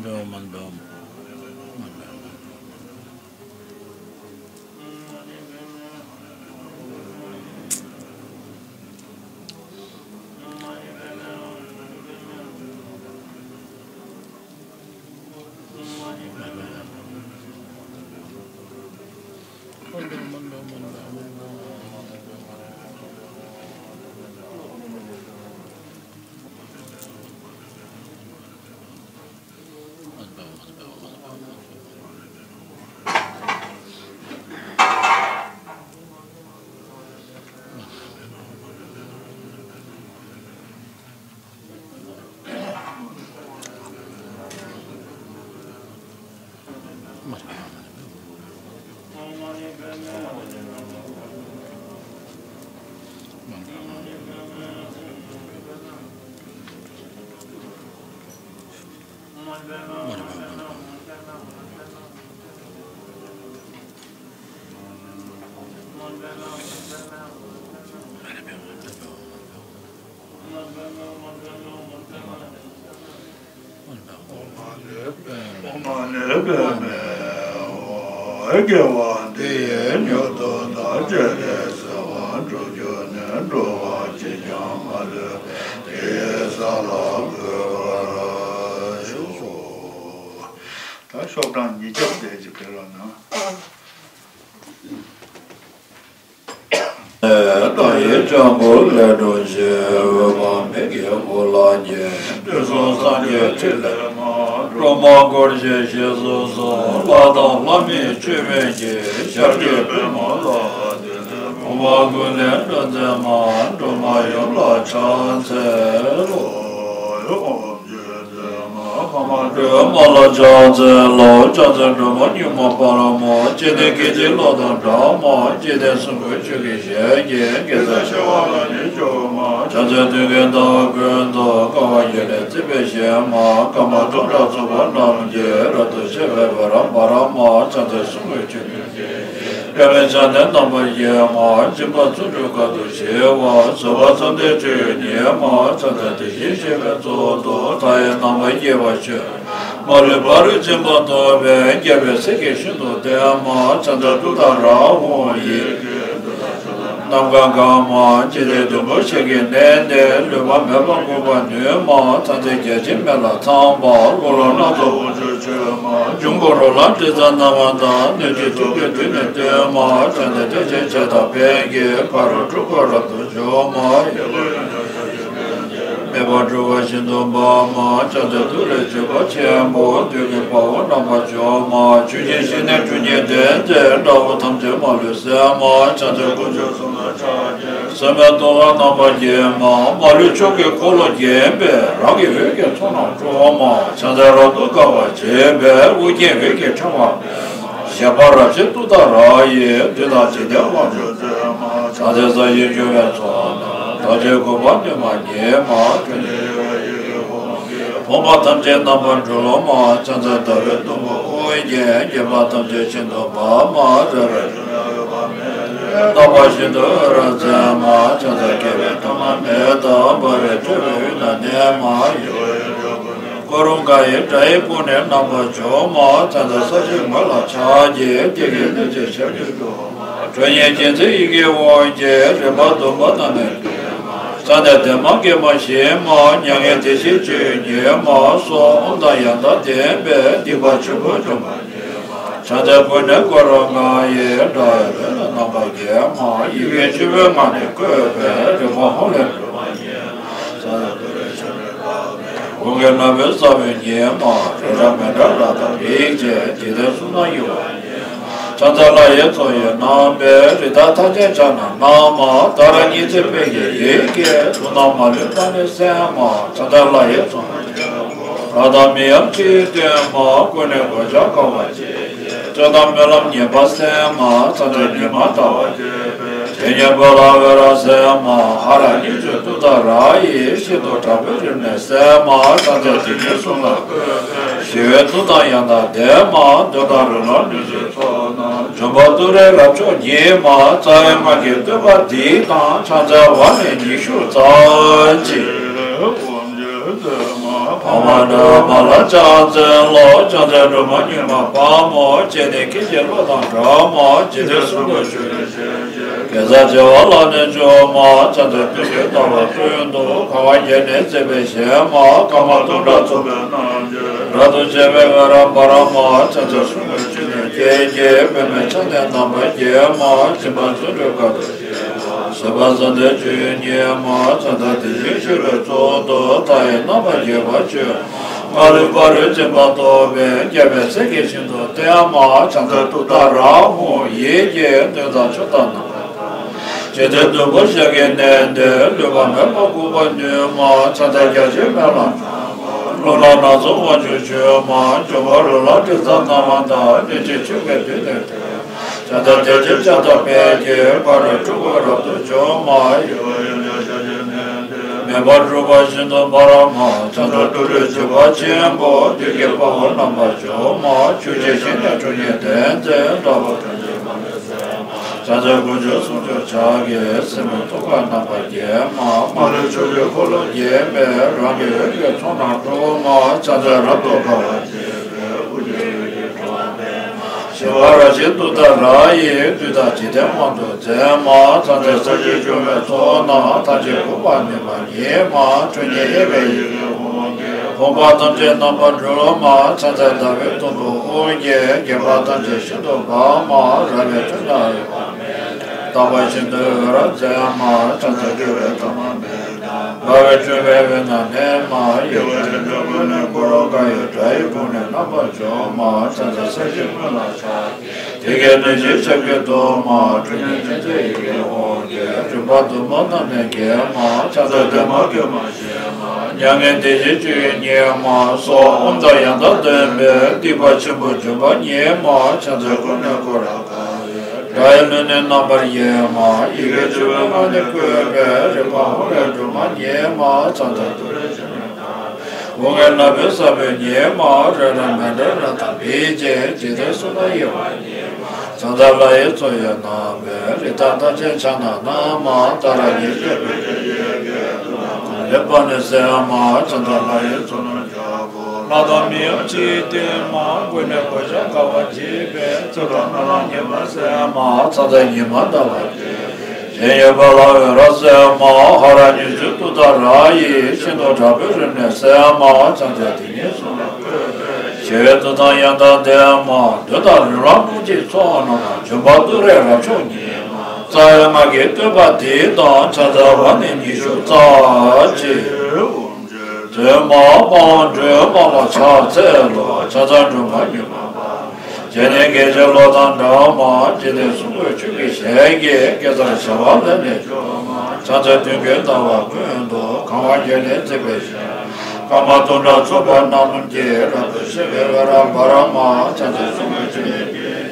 ཧཱུྃ། མ་ཎི་པདྨེ་ཧཱུྃ། དགེ་བ་འདི་ཡིས་མྱུར་དུ་བདག་སྤྱན་རས་གཟིགས་དབང་འགྲུབ་གྱུར་ནས། འགྲོ་བ་གཅིག་ཀྱང་མ་ལུས་པའི་ས་ལ་འགོད་པར་ཤོག། ད་ཤོག་གྲངས་ཉིས་བརྒྱ་དེ་ཅིག་དེ་ལ་ན། བདག་ཡིད་ཆེན་པོ་ལས་སྒྲོལ་ཞིང་། འོད་དཔག་མེད་ཀྱི་འོད་ལ་བརྒྱན། དུས་གསུམ་སངས་རྒྱས་ཕྲིན་ལས་མ། སྒྲོལ་མ་འཁོར་བཅས་ཞེས་སུ་གསོལ། ལྷ་དང་ལྷ་མིན་ཆོས་མིན་གྱི། ཞབས་ཀྱི་པདྨོ་ལ་བརྟེན་ཏེ། མོས་པ་ཀུན་ལས་སྒྲོལ་མཛད་མ། སྒྲོལ་མ་ཡུམ་ལ་ཕྱག་འཚལ་ལོ། སྒྲོལ་མ་ལ་ཕྱག་འཚལ་ལོ། ཕྱག་འཚལ་སྒྲོལ་མ་མྱུར་མ་དཔའ་མོ། སྤྱན་ནི་སྐད་ཅིག་གློག་དང་འདྲ་མ། འཇིག་རྟེན་གསུམ་མགོན་ཆུ་སྐྱེས་ཞལ་གྱི། གེ་སར་ཞི་བ་ལྷ་ནི་མཆོག་མ། ཕྱག་འཚལ་མཐུན་རྐྱེན་ལྟ་བ་ཀུན་ཏུ། དགའ་བ་ཡིད་ལས་བརྩེ་བས་བཞེངས་མ། ཀརྨ་ཐོག་ཁྲག་འཚོ་བ་རྣམས་ཀྱི། རབ་ཏུ་ཕྱེ་བའི་བུ་རམ་བུ་རམ་མ། ཕྱག་འཚལ་གསུང་གི་མཆོག་ཏུ་སྐྱེས། དཔལ་མོའི་ཕྱག་ནི་རྣམ་པར་བརྒྱན་མ། སྦྱིན་པ་བརྩོན་འགྲུས་དཀའ་ཐུབ་ཞི་བ། བཟོད་པ་བཅོམ་ལྡན་སྤྱོད་ཡུལ་ཉིད་མ། ཕྱག་འཚལ་དེ་བཞིན་གཤེགས་པའི་གཙུག་ཏོར། མཐའ་ཡས་རྣམ་པར་རྒྱལ་བ་མཆོག་མ་ལུས་པ་རུ་སྦྱིན་པ་ཐོབ་པའི། རྒྱལ་བའི་སྲས་ཀྱིས་ཤིན་ཏུ་བསྟེན་མ། ཕྱག་འཚལ་ཏུཏྟཱ་ར་ཧཱུྃ་ཡི་གེ། ནམ་མཁའ་གང་མ། འཇིག་རྟེན་བདུན་པོ་ཞིང་གི་གནས་འདིར། ལུས་པ་མེད་པར་འགུགས་པར་ནུས་མ། ཕྱག་འཚལ་བརྒྱ་བྱིན་མེ་ལྷ་ཚངས་པ། གླུ་ལྷ་སྣ་ཚོགས་དབང་ཕྱུག་མཆོད་མ། འབྱུང་པོ་རོ་ལངས་དྲི་ཟ་རྣམ་པར་དག་ནུས་ཀྱི་ཐུགས་ཀྱི་མདུན་ནས་བསྟོད་མ། ཕྱག་འཚལ་བདེ་ཆེན་ཞི་བདག་དཔལ་གྱི། ཕ་རོལ་འཁྲུལ་འཁོར་རབ་ཏུ་འཇོམས་མ། མེ་འབར་འཁྲུགས་པ་ཤིན་ཏུ་འབར་མ། ཕྱག་འཚལ་ཏུ་རེ་ཆོས་འཁོར་ཆེན་པོ། བདུད་ཀྱི་དཔའ་བོ་རྣམ་པར་འཇོམས་མ། ཆོས་སྦྱིན་བཞི་ནི་ཁྲོ་གཉེར་ལྡན་མཛད། དགྲ་བོ་ཐམས་ཅད་མ་ལུས་གསོད་མ། ཕྱག་འཚལ་དཀོན་མཆོག་གསུམ་ལ་ཕྱག་བགྱི། སྲུང་མའི་ཏོག་དཀར་རྣམ་པར་བརྒྱན་མ། མ་ལུས་ཕྱོགས་ཀྱི་འཁོར་ལོས་བརྒྱན་པའི། རང་གི་འོད་ཀྱི་མཚོ་རྣམས་འཁྲུགས་མ། ཕྱག་འཚལ་རབ་ཏུ་དགའ་བར་བྱེད་པའི། ཨོ་རྒྱན་འོད་ཀྱི་ཕྲེང་བ། ཞལ་པར་རབ་བཞད་ཏུཏྟཱ་ར་ཡིས། བདུད་དང་འཇིག་རྟེན་དབང་ཕྱུག་མཛད་མ། ཕྱག་འཚལ་ས་གཞི་སྦྱོར་བའི་ཚོགས་རྣམས། ཐམས་ཅད་མགོན་པོ་བདུད་དམག་ཉེས་མ། ཕུང་པོ་ཐམས་ཅད་རྣམ་པར་སྒྲོལ་མ། ཕྱག་འཚལ་ཟླ་བའི་གདུང་བ་ཨོ་རྒྱན། བརྒྱན་པ་ཐམས་ཅད་ཤིན་ཏུ་འབར་མ། རལ་པའི་རྣམ་པར་ཤིན་ཏུ་འོད་རབ་མཛད་མ། ཕྱག་འཚལ་བསྐལ་པའི་ཐ་མ་མེ་ལྟར་འབར་བའི། ཁྲོ་བོའི་དབུས་ན་གནས་མ། ཀུ་རུ་ཀ་ཡི་སྒྲ་ཡི་དཔུང་ནི་རྣམ་པར་འཇོམས་མ། ཕྱག་འཚལ་ས་གཞིའི་ངོས་ལ་ཕྱག་བགྱི། བདེ་གཤེགས་སྣོད་ཀྱི་ཞབས་ཀྱུ་འགྲོ། ཁྲོ་གཉེར་ཅན་མཛད་ཡི་གེ་དབང་གིས། རིམ་པ་བདུན་པོ་རྣམས་ནི། ཕྱག་འཚལ་བདེ་མ་དགེ་མ་ཞི་མ། མྱ་ངན་འདས་ཞི་སྤྱོད་ཡུལ་ཉིད་མ། གསོ་བ་དབང་དང་ཡང་དག་ལྡན་པའི། སྡིག་པ་ཆེན་པོ་འཇོམས་པ། ཕྱག་འཚལ་ཀུན་ནས་བསྐོར་རབ་མངའ་ཡི། དགྲ་ཡི་ལུས་ལ་རྣམ་པར་བརྒྱན་མ། ཡི་གེ་བཅུ་པོའི་ངག་ནི་བཀོད་པའི། རིག་པ་ཧཱུྃ་ལས་སྒྲོལ་མ་ཡིན། ཧཱུྃ་གི་རྣམ་པའི་ས་བོན་ཉིད་མ། རོ་བྲག་མེ་བྲག་རཀྟ་རིགས་བརྒྱད། འཇིག་རྟེན་གསུམ་རྣམས་གཡོ་བ་ཡིན། ཕྱག་འཚལ་ལྷ་ཡི་ཚོགས་ཡི་རྣམ་པའི། རི་དྭགས་ཐམས་ཅད་ཕྱག་ན་བསྣམས་མ། ཏཱ་ར་གཉིས་བརྩེགས་དཔལ་གྱི་ཡི་གེས། དུག་རྣམས་མ་ལུས་རྟག་ནི་སེལ་མ། ཕྱག་འཚལ་ལྷ་ཡི་ཚོགས་རྣམས་ཀྱིས། ལྷ་དང་མི་འམ་ཅི་ཡིས་བསྟོད་མ། ཀུན་ནས་གོ་ཆ་དགའ་བ་ཆེ། རྩོད་དང་སྨོན་ལམ་ཉེས་པ་སེལ་མ། ཕྱག་འཚལ་ཉི་མ་ཟླ་བ་རྒྱས་པའི། དེ་ཉིད་འོད་ལ་འོད་རབ་གསལ་མ། ཧ་ར་གཉིས་བརྗོད་ཏུཏྟཱ་ར་ཡིས། ཤིན་ཏུ་དྲག་པོའི་རིམས་ནད་སེལ་མ། ཕྱག་འཚལ་དེ་ཉིད་གསུང་ལ་བཀོད་པའི། ཞི་བའི་མཐུ་དང་ཡང་དག་ལྡན་མ། གདོན་དང་རོ་ལངས་གནོད་སྦྱིན་ཚོགས་རྣམས། འཇོམས་པ་ཏུ་རེ་རབ་མཆོག་ཉིད་མ། རྩ་བའི་སྔགས་ཀྱི་བསྟོད་པ་འདི་དང་། ཕྱག་འཚལ་བ་ནི་ཉི་ཤུ་རྩ་གཅིག་འཕགས་མ་སྒྲོལ་མ་ལ་ཕྱག་འཚལ་ལོ། ཕྱག་འཚལ་སྒྲོལ་མ་མྱུར་མ་དཔའ་མོ། སྤྱན་ནི་སྐད་ཅིག་གློག་དང་འདྲ་མ། འཇིག་རྟེན་གསུམ་མགོན་ཆུ་སྐྱེས་ཞལ་གྱི། གེ་སར་བྱེ་བ་ལ་ནི་འཇོམས་མ། ཕྱག་འཚལ་བདུད་ཀྱི་ལྟ་བ་ཀུན་ཏུ། དགའ་བ་བརྒྱ་ནི་མཛེས་པས་བཞེངས་མ། ཀརྨ་ཐོག་ཁྲག་འཚོ་བའི་རྣམ་རྒྱལ། རབ་ཏུ་ཕྱེ་བའི་འོད་རབ་འབར་མ། ཕྱག་འཚལ་གསུང་གི་མཆོག་ཏུ་སྐྱེས་ཀྱི། པདྨའི་ཕྱག་ནི་རྣམ་པར་བརྒྱན་མ། སྦྱིན་པ་བརྩོན་འགྲུས་དཀའ་ཐུབ། བཟོད་པ་བསམ་གཏན་སྤྱོད་ཡུལ་ཉིད་མ། ཕྱག་འཚལ་དེ་བཞིན་གཤེགས་པའི་གཙུག་ཏོར། མཐའ་ཡས་རྣམ་པར་རྒྱལ་བ་མཆོག་མ་ལུས་པ་རུ་སྦྱིན་པ་ཐོབ་པའི། རྒྱལ་བའི་སྲས་ཀྱིས་ཤིན་ཏུ་བསྟེན་མ། ཕྱག་འཚལ་ཏུཏྟཱ་ར་ཧཱུྃ་ཡི་གེས། གདོན་དང་ཕྱོགས་དང་ནམ་མཁའ་དང་། འཇིག་རྟེན་བདུན་པོ་ཞིང་གི་གནས་འདིར། ལུས་པ་མེད་པར་འགུགས་པར་ནུས་མ། ཕྱག་འཚལ་བརྒྱ་བྱིན་མེ་ལྷ་ཚངས་པ། གླུ་ལྷ་སྣ་ཚོགས་དབང་ཕྱུག་མཆོག་མ། འབྱུང་པོ་རོ་ལངས་དྲི་ཟ་རྣམ་པར་དག་ནུས་ཀྱི་ཆུ་སྐྱེས་བདུད་ནི། ཕྱག་འཚལ་བདེ་ཆེན་ཞི་བདག་དཔལ་གྱི། ཕ་རོལ་འཁྲུལ་འཁོར་རབ་ཏུ་འཇོམས་མ། མེ་འབར་འཁྲུགས་པ་ཤིན་ཏུ་འབར་མ། ཕྱག་འཚལ་ཏུ་རེ་འཇིགས་པ་ཆེན་པོ། བདུད་ཀྱི་དཔའ་བོ་རྣམ་པར་འཇོམས་མ། ཆུ་སྐྱེས་ཞི་གནས་ཁྲོ་གཉེར་ལྡན་མཛད། དགྲ་བོ་ཐམས་ཅད་མ་ལུས་སེལ་མ། ཕྱག་འཚལ་དཀོན་མཆོག་གསུམ་མཆོག་ཕྱག་གི་སྲིད་མོའི་ཐུགས་ཀར་རྣམ་པར་བརྒྱན་མ། མ་ལུས་ཕྱོགས་བཅུའི་འཁོར་ལོ་བརྒྱན་པའི་རང་གི་འོད་ཀྱི་ཚོགས་རྣམས་སྤྲོ་མ། ཕྱག་འཚལ་རབ་ཏུ་དགའ་བ་བརྗིད་པའི་དབུ་རྒྱན་འོད་ཀྱི་ཕྲེང་བ་སྤེལ་མ། ཞི་བ་ར་ཞིའི་ཏུཏྟཱ་ར་ཡིས་བདུད་དང་འཇིག་རྟེན་དབང་དུ་མཛད་མ། ཕྱག་འཚལ་སྲས་བཅས་འབྱུང་བའི་ཚོགས་རྣམས་ཐམས་ཅད་འགུགས་པར་ནུས་པ་ཉིད་མ། ཁྲོ་གཉེར་དབྱེ་བའི་ཡི་གེ་ཧཱུྃ་གིས་ཕོངས་པ་ཐམས་ཅད་རྣམ་པར་སྒྲོལ་མ། ཕྱག་འཚལ་ཟླ་བའི་དུམ་བུ་ཧཱུྃ་གིས་བརྒྱན་པ་ཐམས་ཅད་ཤིན་ཏུ་འབར་མ། རལ་པའི་ཁྲོད་ན་འོད་དཔག་མེད་དག་པ་ཤིན་ཏུ་འོད་རབ་མཛད་མ། ཕྱག་འཚལ་བསྐལ་པའི་ཐ་མ་མེད་དང་འབར་བའི་ཕྲེང་བའི་དབུས་ན་གནས་མ། ཡེ་ཤེས་ཀྱི་སྤྲིན་ཀུན་ནས་བསྐོར་རབ་དགའ་ཡི་སྒྲ་ཡི་ཕུང་ནི་རྣམ་པར་འཇོམས་མ། ཕྱག་འཚལ་སྲས་བཅས་སྨོན་ལམ་ཕྱག་རྒྱའི་དེ་སྐད་ནུས་ཅན་ཞབས་ཀྱིས་བརྡུང་མ། ཁྲོ་གཉེར་ཅན་མཛད་ཡི་གེ་ཧཱུྃ་གིས་འཇོམས་པ་བདུད་མོ་རྣམས་ནི་འགེམས་མ། ཕྱག་འཚལ་བདེ་མ་དགེ་མ་ཞི་མ། མྱ་ངན་འདས་ཞི་སྤྱོད་ཡུལ་ཉིད་མ། གསོལ་བ་ཨོཾ་དང་ཡང་དག་ལྡན་པས་སྡིག་པ་ཆེན་པོ་འཇོམས་པ་ཉིད་མ། ཕྱག་འཚལ་ཀུན་ནས་བསྐོར་རབ་དགའ་བའི་སྒྲ་ཡིས་ལུས་ནི་རྣམ་པར་ཡེངས་མ། ཡི་གེ་བཅུ་པའི་ངག་ནི་བཀོད་པས་རིག་པ་ཧཱུྃ་ལས་སྒྲོལ་མ་ཉིད་མ། ཕྱག་འཚལ་ཏུ་རེ་ཆེན་པོའི་རྣམ་པས་དབུ་སྐར་ནག་པོའི་ས་བོན་ཉིད་མ། རོལ་རལ་མཎྜལ་རབ་དང་བིས་བརྒྱན། འཇིག་རྟེན་གསུམ་ན་གཡོ་བ་ཉིད་མ། ཕྱག་འཚལ་ལྷ་ཡི་མཚོ་ཡི་རྣམ་པས་རི་དྭགས་ཐམས་ཅད་ཕྱག་ན་བསྣམས་མ། ཏཱ་ར་གཉིས་བརྗོད་པའི་ཡི་གེ་ལས་དཔག་ནས་གསལ་མ། ཕྱག་འཚལ་ལྷ་ཡི་ཚོགས་རྣམས་རྒྱལ་པོ་ལྷ་དང་མིའི་དབྱངས་ཀྱིས་ལྡན་མ། ཀུན་ནས་གོ་ཆ་དགའ་བ་བརྗིད་པས་ཚོགས་དང་སྨོན་ལམ་ཉི་མ་གསལ་མ། ཕྱག་འཚལ་ཉི་མ་ཟླ་བ་བརྗིད་པས་ཞིང་ཡོད་པ་ལ་འོད་རབ་གསལ་མ། ཧ་ར་གཉིས་བརྗོད་ཏུཏྟཱ་ར་ཡིས་ཤིན་ཏུ་དྲག་པོའི་རིམས་ནད་སེལ་མ། ཕྱག་འཚལ་དེ་ཉིད་གསུང་ལ་བཀོད་པའི་ཞི་བའི་མཐུ་དང་ཡང་དག་ལྡན་མ། གདོན་དང་རིམས་ནད་ཀླུ་བྱའི་ཚོགས་རྣམས་འཇོམས་པ་ཏུ་རེ་རབ་མཆོག་ཉིད་མ། རྩ་བའི་སྔགས་ཀྱི་བསྟོད་པ་འདི་དང་ཕྱག་འཚལ་བ་ནི་ཉི་ཤུ་རྩ་གཅིག་ཚོད་མ་སྤང་སྒྲོལ་མ་ལ་ཕྱག་འཚལ་ལོ། ཕྱག་འཚལ་སྒྲོལ་མ་ཉི་མ་པ། སྤྱན་ནི་རྒྱལ་ཆེན་ལོ་དང་འདྲ་མ། འཇིག་རྟེན་གསུམ་མགོན་ཆུ་སྐྱེས་ཞལ་གྱི། གེ་སར་བྱེ་བ་ལས་ནི་བྱུང་མ། ཕྱག་འཚལ་མདུན་བསྐྱེད་ཟླ་བ་ཀུན་ཏུ། གང་བ་བརྒྱ་ནི་བརྩེགས་པའི་ཞིང་། སྐར་མ་དུང་འདྲ་ཚུགས་པ་རྣམས་ཀྱིས། རབ་ཏུ་ཕྱེ་བའི་འོད་རབ་འབར་མ། ཕྱག་འཚལ་གསུང་གི་ཆུ་ནས་སྐྱེས་ཀྱི།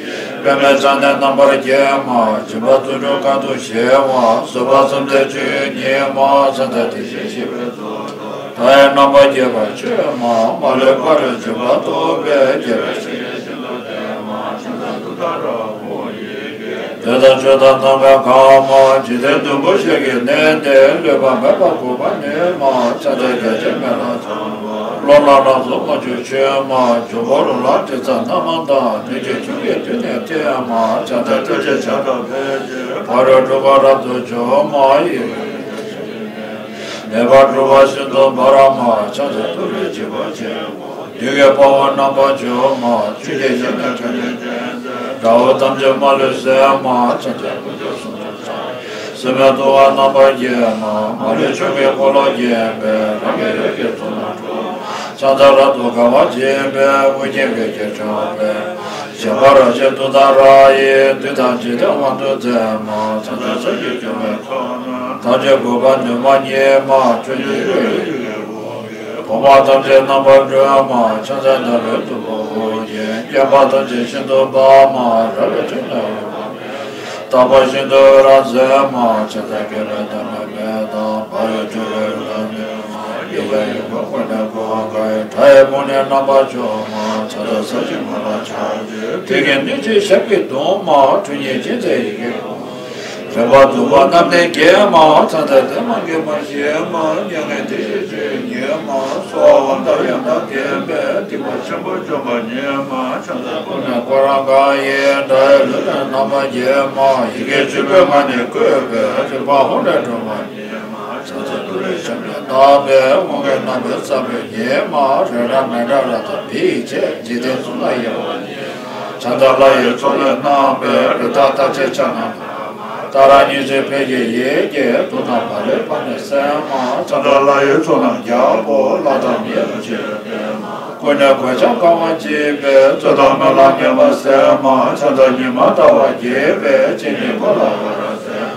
པདྨས་ཕྱག་ནི་རྣམ་པར་བརྒྱན་མ། སྦྱིན་པ་བརྩོན་འགྲུས་གང་དུ་བཞེས་པ། བཟོད་པ་བསམ་གཏན་སྤྱོད་ཡུལ་ཉིད་མ། ཕྱག་འཚལ་དེ་བཞིན་གཤེགས་པའི་གཙུག་ཏོར། མཐའ་ཡས་རྣམ་པར་རྒྱས་པར་མཆོད་མ། མ་ལུས་པ་རུ་འཇུག་པ་ཐོབ་པའི། རྒྱལ་བའི་སྲས་ཀྱིས་ཤིན་ཏུ་བསྟེན་མ། ཕྱག་འཚལ་ཏུཏྟཱ་ར་ཧཱུྃ་ཡི་གེ་དེ་དང་ཆོས་དང་ཐབས་མཁས་གང་མ། འཇིག་རྟེན་བདུན་པོ་ཞལ་གྱིས་མནན་ཏེ། བསླུས་པ་མེད་པར་འགུགས་པར་ནུས་མ། ཕྱག་འཚལ་རྒྱ་ཆེན་མེ་ལྷ་ཚངས་པ། ཀློང་ན་ལྷ་ཚོགས་དབང་ཕྱུག་མཆོད་མ། འབྱུང་པོ་རོ་ལངས་དྲི་ཟ་རྣམ་མང་དང་། ནུས་ཀྱི་ཆུ་སྐྱེས་བདུད་ནི་བསྟེན་མ། ཕྱག་འཚལ་ཏྲཊ་ཅེས་བྱ་དང་ཕཊ་ཀྱིས། ཕ་རོལ་འཁྲུལ་པ་རབ་ཏུ་འཇོམས་མ། ཡེ་ནས་འཁྲུལ་པ་ཤིན་ཏུ་འབར་མ། ཕྱག་འཚལ་ཏུ་རེ་འཇིགས་པ་ཆེན་པོ། བདུད་ཀྱི་དཔའ་བོ་རྣམ་པར་འཇོམས་མ། ཆུ་སྐྱེས་ཞལ་ནི་ཁྲོ་གཉེར་ཅན། དགྲ་བོ་ཐམས་ཅད་མ་ལུས་གསོད་མ། ཕྱག་འཚལ་དཀོན་མཆོག་གསུམ་མཆོག་ཕྱག་སྲིན་མོའི་ཐུབ་པ་རྣམ་པར་རྒྱལ་མ། མ་ལུས་ཕྱོགས་ཀྱི་འཁོར་ལོ་བརྒྱན་པའི། རང་གི་འོད་ཀྱི་ཚོགས་རྣམས་སྤྲོ། ཕྱག་འཚལ་རབ་ཏུ་དགའ་བ་བརྗིད་པས། དབུ་རྒྱན་འོད་ཀྱི་ཕྲེང་བ་སྤེལ། ཞི་བ་ར་ཞིའི་ཏུཏྟཱ་ར་ཡིས། བདུད་དང་འཇིག་རྟེན་དབང་དུ་མཛད་མ། ཕྱག་འཚལ་སྲས་བཅས་འབྱུང་བའི་ཚོགས་རྣམས། ཐམས་ཅད་འགུགས་པར་ནུས་པ་ཉིད་མ། ཁྲོ་གཉེར་དབྱེ་བའི་ཡི་གེ་ཧཱུྃ་གིས། ཕོངས་པ་ཐམས་ཅད་རྣམ་པར་སྒྲོལ་མ། ཕྱག་འཚལ་ཟླ་བའི་དུམ་བུ་ཧཱུྃ་གིས། བརྒྱན་པ་ཐམས་ཅད་ཤིན་ཏུ་འབར་མ། རལ་པའི་ཁྲོད་ན་འོད་དཔག་མེད། དག་པ་ཤིན་ཏུ་འོད་རབ་མཛད་མ། ཕྱག་འཚལ་བསྐལ་པའི་ཐ་མ་མེད་དང་འབར་བའི་ཕྲེང་བའི་འོད་དང་ལྡན་མ། ཡེ་ཤེས་ཡུལ་ཀུན་ཀུན་ནས་གོ་འཕང་དགའ་ཡི། སྒྲ་ཡི་ཕུང་ནི་རྣམ་པར་འཇོམས་མ། ཕྱག་འཚལ་སྲས་བཅས་སྨོན་ལམ་ཕྱག་རྒྱའི་དེ་སྐད་ནུས་ཅན་ཞབས་ཀྱིས་བརྡུང་མ། ཁྲོ་གཉེར་ཅན་མཛད་ཡི་གེ་ཧཱུྃ། རིམ་པ་བདུན་པོ་རྣམས་ནི་འགེམས་མ། ཕྱག་འཚལ་བདེ་མ་དགེ་མ་ཞི་མ། མྱ་ངན་འདས་ཞི་སྤྱོད་ཡུལ་ཉིད་མ། གསོལ་བ་ཨོཾ་དང་ཡང་དག་ལྡན་པས། སྡིག་པ་ཆེན་པོ་འཇོམས་པ་ཉིད་མ། ཕྱག་འཚལ་ཀུན་ནས་བསྐོར་རབ་དགའ་ཡི། སྒྲ་ཡིས་ལུས་ལ་རྣམ་པར་རྒྱན་མ། ཡི་གེ་བཅུ་པའི་ངག་ནི་བཀོད་པས། རིག་པ་ཧཱུྃ་ལས་སྒྲོལ་མ་ཉིད་མ། ཕྱག་འཚལ་ཏུ་རེ་ཤ་མེད་བདག་པོས། དབུ་སྐར་ནག་པོའི་ས་བོན་ཉིད་མ། རལ་གྲི་མཎྜལ་རབ་དང་བིས་བརྒྱན། འཇིག་རྟེན་གསུམ་ལ་གཡོ་བ་ཉིད་མ། ཕྱག་འཚལ་ལྷ་ཡི་མཚོ་ལས་བསྣམས་པའི། རི་དྭགས་ཐམས་ཅད་ཕྱག་ན་བསྣམས་མ། ཏཱ་ར་གཉིས་བརྗོད་ཕཊ་ཀྱི་ཡི་གེས། དུག་རྣམས་མ་ལུས་པ་ནི་སེལ་མ། ཕྱག་འཚལ་ལྷ་ཡི་ཚོགས་རྣམས་རྒྱལ་པོ། ལྷ་དང་མིའི་དབྱངས་ཀྱིས་ཀུན་ནས་གོ་ཆ་དགའ་བ་བརྗིད་པས། རྩོད་དང་སྨོན་ལམ་ཉེས་པ་སེལ་མ། ཕྱག་འཚལ་ཉི་མ་ཟླ་བ་རྒྱས་པས། སྤྱན་ནི་འཁོར་ལ་འོད་རབ་གསལ།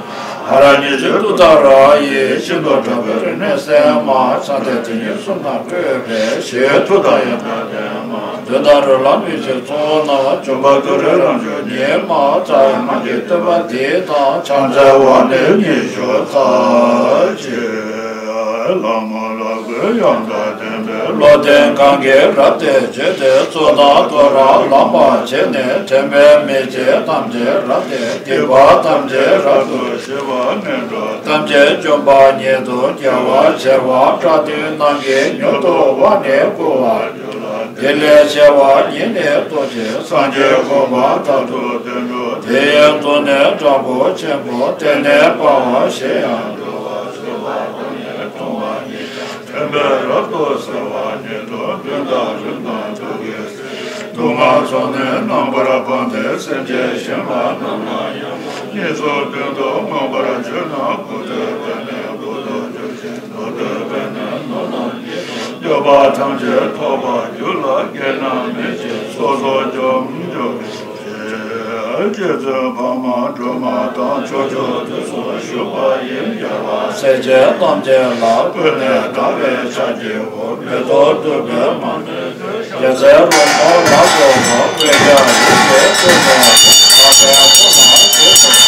ཧ་ར་གཉིས་བརྗོད་ཏུཏྟཱ་ར་ཡིས། ཤིན་ཏུ་དྲག་པོའི་རིམས་ནད་སེལ་མ། ཕྱག་འཚལ་དེ་ཉིད་གསུང་རྣམས་བཀོད་པའི། ཞི་བའི་མཐུ་དང་ཡང་དག་ལྡན་མ། གདོན་དང་རོ་ལངས་ནུས་ཅན་ཚོགས་རྣམས། འཇོམས་པ་ཏུ་རེ་རབ་མཆོག་ཉིད་མ། རྩ་བའི་སྔགས་ཀྱི་བསྟོད་པ་འདི་དང་། ཕྱག་འཚལ་བ་ནི་ཉི་ཤུ་རྩ་གཅིག་བླ་མ་ལ་གུས་ཡང་དག་ལྡན་པས། བློ་ལྡན་གང་གིས་རབ་ཏུ་བྱས་ཏེ། ཚོགས་དང་ཐོ་རངས་ལམ་པར་བྱས་ནས། དྲན་པས་མི་ཚེ་ཐམས་ཅད་རབ་སྟེར། སྡིག་པ་ཐམས་ཅད་རབ་ཏུ་ཞི་བར་ནུས་སོ། ཐམས་ཅད་འཇོམས་པ་ཉིད་དུ་རྒྱལ་བར་བྱེད་པ། དགྲ་འདུལ་རྣམས་ཀྱི་མྱུར་དུ་དབང་ནི་བསྐུར་བར་འགྱུར་ལ། དེ་ལས་ཆེ་བ་ཉིད་ནི་ཐོབ་ཕྱིར། སངས་རྒྱས་གོ་འཕང་མཐར་ཐུག་དོན་གྲུབ་སྟེ། དེ་ཡི་མདོ་ནི་སྤྲང་པོ་ཆེན་པོ། གཏན་ནས་སྤང་བ་ཞེས་ཡང་འདུ་བ། ཞི་བ་ཐོབ་ནས་སྟོང་པ་ཉིད་ཀྱང་། དྲན་པས་རབ་ཏུ་གསལ་བ་ཉིད་དུ། གདོན་དང་རིམས་དང་དུག་གིས་བསྲེགས། སྡུག་བསྔལ་ཚོགས་ནི་རྣམ་པར་སྤངས་ཏེ། སེམས་ཅན་གཞན་ལ་སྣང་བ་ཡང་། གཉིས་སུ་བདུན་དུ་མངོན་པར་བརྗོད་ན། ཀུན་ཏུ་བས་ནི་ཀུན་ཏུ་སྤྱོད་ཅིང་། ནོར་དུ་བས་ནི་ནོར་རྣམས་ཀྱིས། འདོད་པ་ཐམས་ཅད་ཐོབ་པར་འགྱུར་ལ། དགེ་རྣམས་མེད་ཅིང་ཚོགས་སུ་འཇོམས་འགྱུར་ཞེས། རྗེ་བཙུན་འཕགས་མ་སྒྲོལ་མ་དང་། ཕྱོགས་བཅུ་དུས་གསུམ་བཞུགས་པ་ཡི། རྒྱལ་བ་སྲས་བཅས་ཐམས་ཅད་ལ། ཀུན་ནས་དགའ་བའི་ཕྱག་བགྱིའོ། མི་ལྡོག་ཏུ་སྦས་མ་ནས་ཀྱང་། རྒྱལ་སྲས་རོལ་མོ་ལ་སོགས་པ། དངོས་ཀྱང་ཡིད་ཀྱིས་ཀུན་ནས་བསྟོད། དག་པའི་ཚོགས་རྣམས་རྗེས་སུ་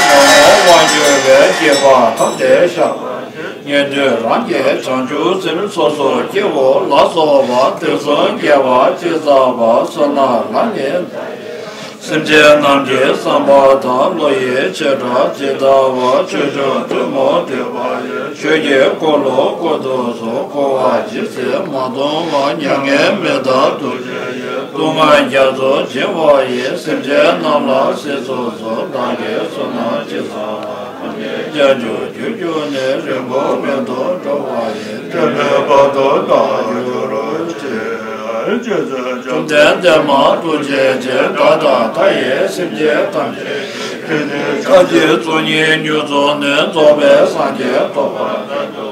བསྔོ། ཉོན་མོངས་དབང་གྱུར་བའི། སྐྱེ་བ་ཐམས་ཅད་བཤགས་པར་བགྱི། ཉན་ཐོས་རང་གི་བྱང་ཆུབ་སེམས། ཚོགས་སུ་སྐྱེ་བོ་ལ་སོགས་པ། དུས་གསུམ་རྒྱལ་བ་ཅི་མཛད་པ། བསོད་ནམས་ལ་ནི་སེམས་ཅན་རྣམས་ཀྱི་བསམ་པ་དང་། བློ་ཡི་བྱེ་བྲག་ཇི་ལྟ་བར། ཆོས་སྐྱོང་ཐུན་མོང་ཐོས་པ་ཡི། ཆོས་ཀྱི་འཁོར་ལོ་བསྐོར་དུ་གསོལ། འཁོར་བ་ཇི་སྲིད་མ་སྟོངས་བར། མྱ་ངན་མི་འདའ་ཐུགས་རྗེ་ཡིས། སྡུག་བསྔལ་རྒྱ་མཚོ་འཇིང་བ་ཡི། སེམས་ཅན་རྣམས་ལ་གཟིགས་སུ་གསོལ། བདག་གིས་བསོད་ནམས་ཅི་བསགས་པ། ཐམས་ཅད་རྒྱ་མཚོར་བསྐྱོད་གྱུར་ནས། རིང་པོར་མི་ཐོགས་འགྲོ་བ་ཡི། འབྲལ་མེད་བར་དུ་བདག་གྱུར་ཅིག། བཅོམ་ལྡན་འདས་མ་ཐུགས་རྗེ་ཅན། བདག་དང་མཐའ་ཡས་སེམས་ཅན་ཐམས་ཅད་ཀྱི། སྐད་ཅིག་གཅིག་གཅིག་ཚོགས་གཉིས་མྱུར་རྫོགས་ནས། རྫོགས་པའི་སངས་རྒྱས་ཐོབ་པར་མཛད་དུ།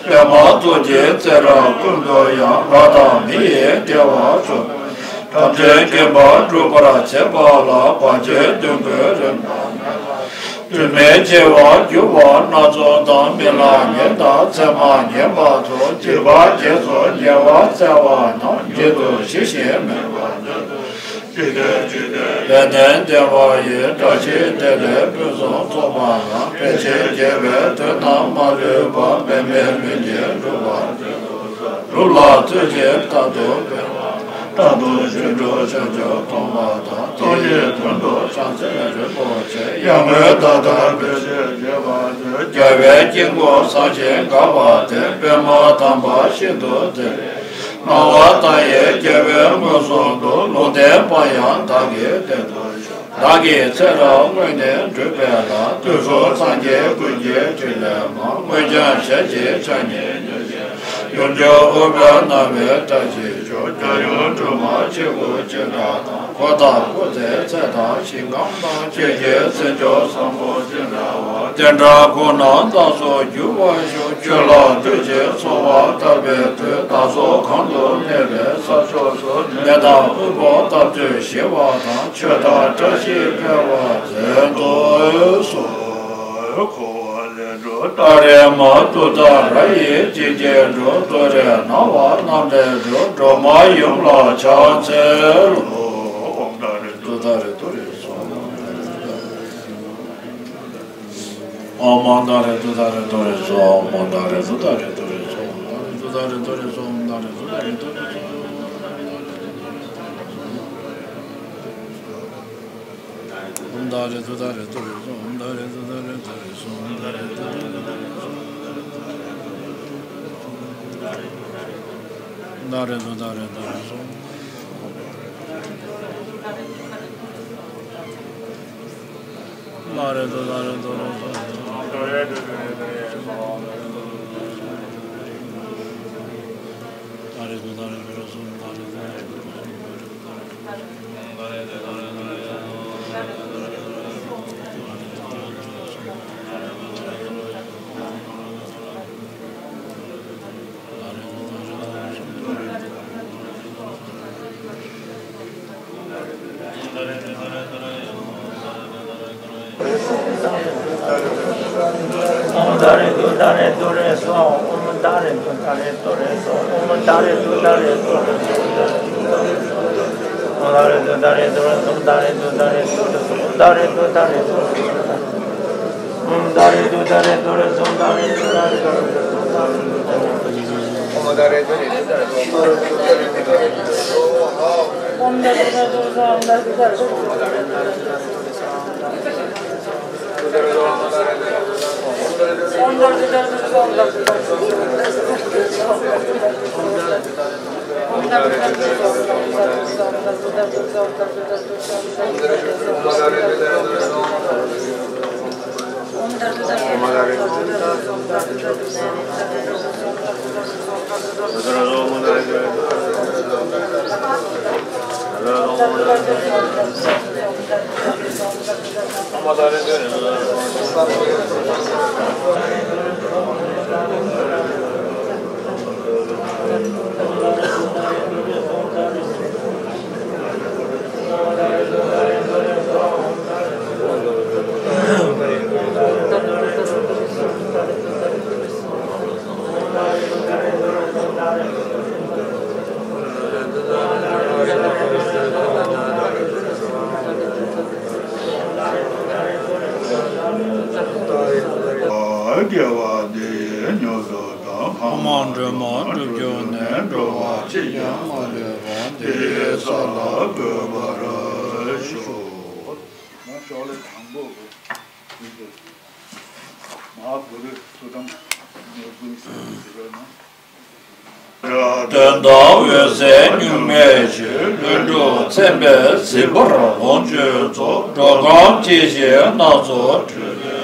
པདྨ་རྡོ་རྗེའི་ཚེ་རབས་ཀུན་ཏུ་ཡང་། ལྷ་དང་མི་ཡི་བདེ་བ་འབྱོར། ཐམས་ཅད་མཁྱེན་པ་སྒྲུབ་པར་བྱེད་པ་ལ། བར་ཆད་གདོན་བགེགས་རིམས་དང་ནད་དང་། སྡུག་བསྔལ་ཆེ་བ་འགྱུར་བ་སྣ་ཚོགས་དང་། རྨི་ལམ་ངན་དང་མཚན་མ་ངན་པ་སོགས། འཇིགས་པ་བརྒྱད་སོགས་ཉེ་བར་འཚེ་བ་རྣམས། འཇིག་ཏུ་ཞི་ཞིང་མེད་པར་མཛད་དུ། འཇིག་རྟེན་འཇིག་རྟེན་ལས་ནི་འདས་པ་ཡི། བཀྲ་ཤིས་བདེ་ལེགས་ཕུན་སུམ་ཚོགས་པ་དང་། ཕལ་ཆེར་རྒྱལ་བའི་དོན་རྣམས་མ་ལུས་པ། མེད་མེད་ལྷུན་གྱིས་གྲུབ་པར་མཛད་དུ། གཟུགས་ལ་ཚོད་ཅིག་ལྟར་དུ་འཕེལ་བ། རྟག་ཏུ་ཞིང་དུ་བྱང་ཆུབ་མཐོང་བ་དང་། ཐུགས་ཀྱི་དོན་དུ་བྱང་སེམས་རིན་པོ་ཆེ། ཡར་ངོའི་ཟླ་ལྟར་འཕེལ་ཞིང་རྒྱས་པར་མཛད། རྒྱལ་བའི་དཀྱིལ་འཁོར་བཟང་ཞིང་དགའ་བ་དེར། པདྨ་དམ་པ་ཤིན་ཏུ་བརྩེ་བའི། སྣང་བ་མཐའ་ཡས་རྒྱལ་བའི་མངོན་སུམ་དུ། ལུང་བསྟན་པ་ཡང་བདག་གིས་བསྟན་དུ་བདག་གི་ཚེ་རབས་སྔོན་ནས་བསྒྲུབས་པས་ལ། དུས་གསུམ་སངས་རྒྱས་ཀུན་གྱི་ཕྲིན་ལས་མ། སྔོན་སྦྱངས་ཞལ་གྱི་ཕྱག་རྙིང་ཉམས་བཞེས། ཡུམ་ཆུང་ཨུཏྤལ་བསྣམས་པའི་བཀྲ་ཤིས་ཤོག། རྒྱལ་ཡུམ་སྒྲོལ་མ་ཆེ་དགུ་ཅི་འདྲ་དང་། འཁོར་དང་སྐུ་ཚེའི་ཚད་དང་ཞིང་ཁམས་དང་། ཆོས་ཀྱི་སྲིད་མཆོག་བཟང་པོ་ཅི་འདྲ་བ། དེ་འདྲ་ཁོང་རྣམས་རྟག་ཏུ་འགྱུར་བར་ཤོག། ཆོས་ལ་ལྟོས་ཤིང་འཚོ་བ་དག་པའི་མཐུས། བདག་སོགས་གང་དུ་གནས་པའི་ས་ཕྱོགས་སུ། ནད་དང་དབུལ་ཕོངས་བཏབ་སྟེ་ཞི་བ་དང་། ཆོས་དང་བཀྲ་ཤིས་འཕེལ་བར་མཛད་དུ་གསོལ། འཁོར་བ་ལས་སྒྲོལ་ཏཱ་རེ་མ། ཏུཏྟཱ་ར་ཡིས་བྱིན་གྱིས་བརླབ། ཏུ་རེ་ན་བ་རྣམས་ལས་སྒྲོལ། སྒྲོལ་མ་ཡུམ་ལ་ཕྱག་འཚལ་ལོ། ཨོཾ་ཏཱ་རེ་ཏུཏྟཱ་རེ་ཏུ་རེ་སྭཱ་ཧཱ། ཨོཾ་ཏཱ་རེ་ཏུཏྟཱ་རེ་ཏུ་རེ་སྭཱ་ཧཱ། ཨོཾ་ཏཱ་རེ་ཏུཏྟཱ་རེ་ཏུ་རེ་སྭཱ་ཧཱ། ཏཱ་རེ་ཏུཏྟཱ་རེ་ཏུ་རེ་སྭཱ་ཧཱ། ཏཱ་རེ་ཏུཏྟཱ་རེ་ཏུ་རེ་སྭཱ་ཧཱ། ཨོཾ་ཏཱ་རེ་ཏུཏྟཱ་རེ་ཏུ་རེ་སྭཱ་ཧཱ། ཨོཾ་ཏཱ་རེ་ཏུཏྟཱ་རེ་ཏུ་རེ་སྭཱ་ཧཱ། ཨོཾ་ཏཱ་རེ་ཏུཏྟཱ་རེ་ཏུ་རེ་སྭཱ་ཧཱ། ཏཱ་རེ་ཏུཏྟཱ་རེ་ཏུ་རེ་སྭཱ་ཧཱ། ཏཱ་རེ་ཏུཏྟཱ་རེ་ཏུ་རེ་སྭཱ་ཧཱ། ཏཱ་རེ་ཏུཏྟཱ་རེ་ཏུ་རེ་སྭཱ་ཧཱ། ཏཱ་རེ་ཏུཏྟཱ་རེ་ཏུ་རེ་སྭཱ་ཧཱ། ཨོཾ་ཏཱ་རེ་ཏུཏྟཱ་རེ་ཏུ་རེ་སྭཱ་ཧཱ། ཨོཾ་ཏཱ་རེ་ཏུཏྟཱ་རེ་ཏུ་རེ་སྭཱ་ཧཱ། ཨོཾ་ཏཱ་རེ་ཏུཏྟཱ་རེ་ཏུ་རེ་སྭཱ་ཧཱ། ཨོཾ་ཏཱ་རེ་ཏུཏྟཱ་རེ་ཏུ་རེ་སྭཱ་ཧཱ། ཨོཾ་ཏཱ་རེ་ཏུཏྟཱ་རེ་ཏུ་རེ་སྭཱ་ཧཱ། ཨོཾ་ཏཱ་རེ་ཏུཏྟཱ་རེ་ཏུ་རེ་སྭཱ་ཧཱ། དགེ་བ་འདི་ཡིས་མྱུར་དུ་བདག་ཕ་མ་སྒྲོལ་མ་སྒྲུབ་གྱུར་ནས། འགྲོ་བ་གཅིག་ཀྱང་མ་ལུས་པ། འདི་ཡི་ས་ལ་འགོད་པར་ཤོག་ན་ཤོག་ལས་དང་པོ་གི་མ་བུ་རུ་སུ་དང་ཉེ་དགུའི་སྲས་ཀྱི་རོལ་ན། དོན་དམ་འོད་གསལ་གཉུག་མའི་ཆོས། ལྷུན་གྲུབ་མཚན་དཔལ་གཟི་འབར་ལོངས་སྤྱོད་རྫོགས། འགྲོ་ཁམས་སྐྱེ་ཤི་སྣ་ཚོགས་འཁྲུལ་པས།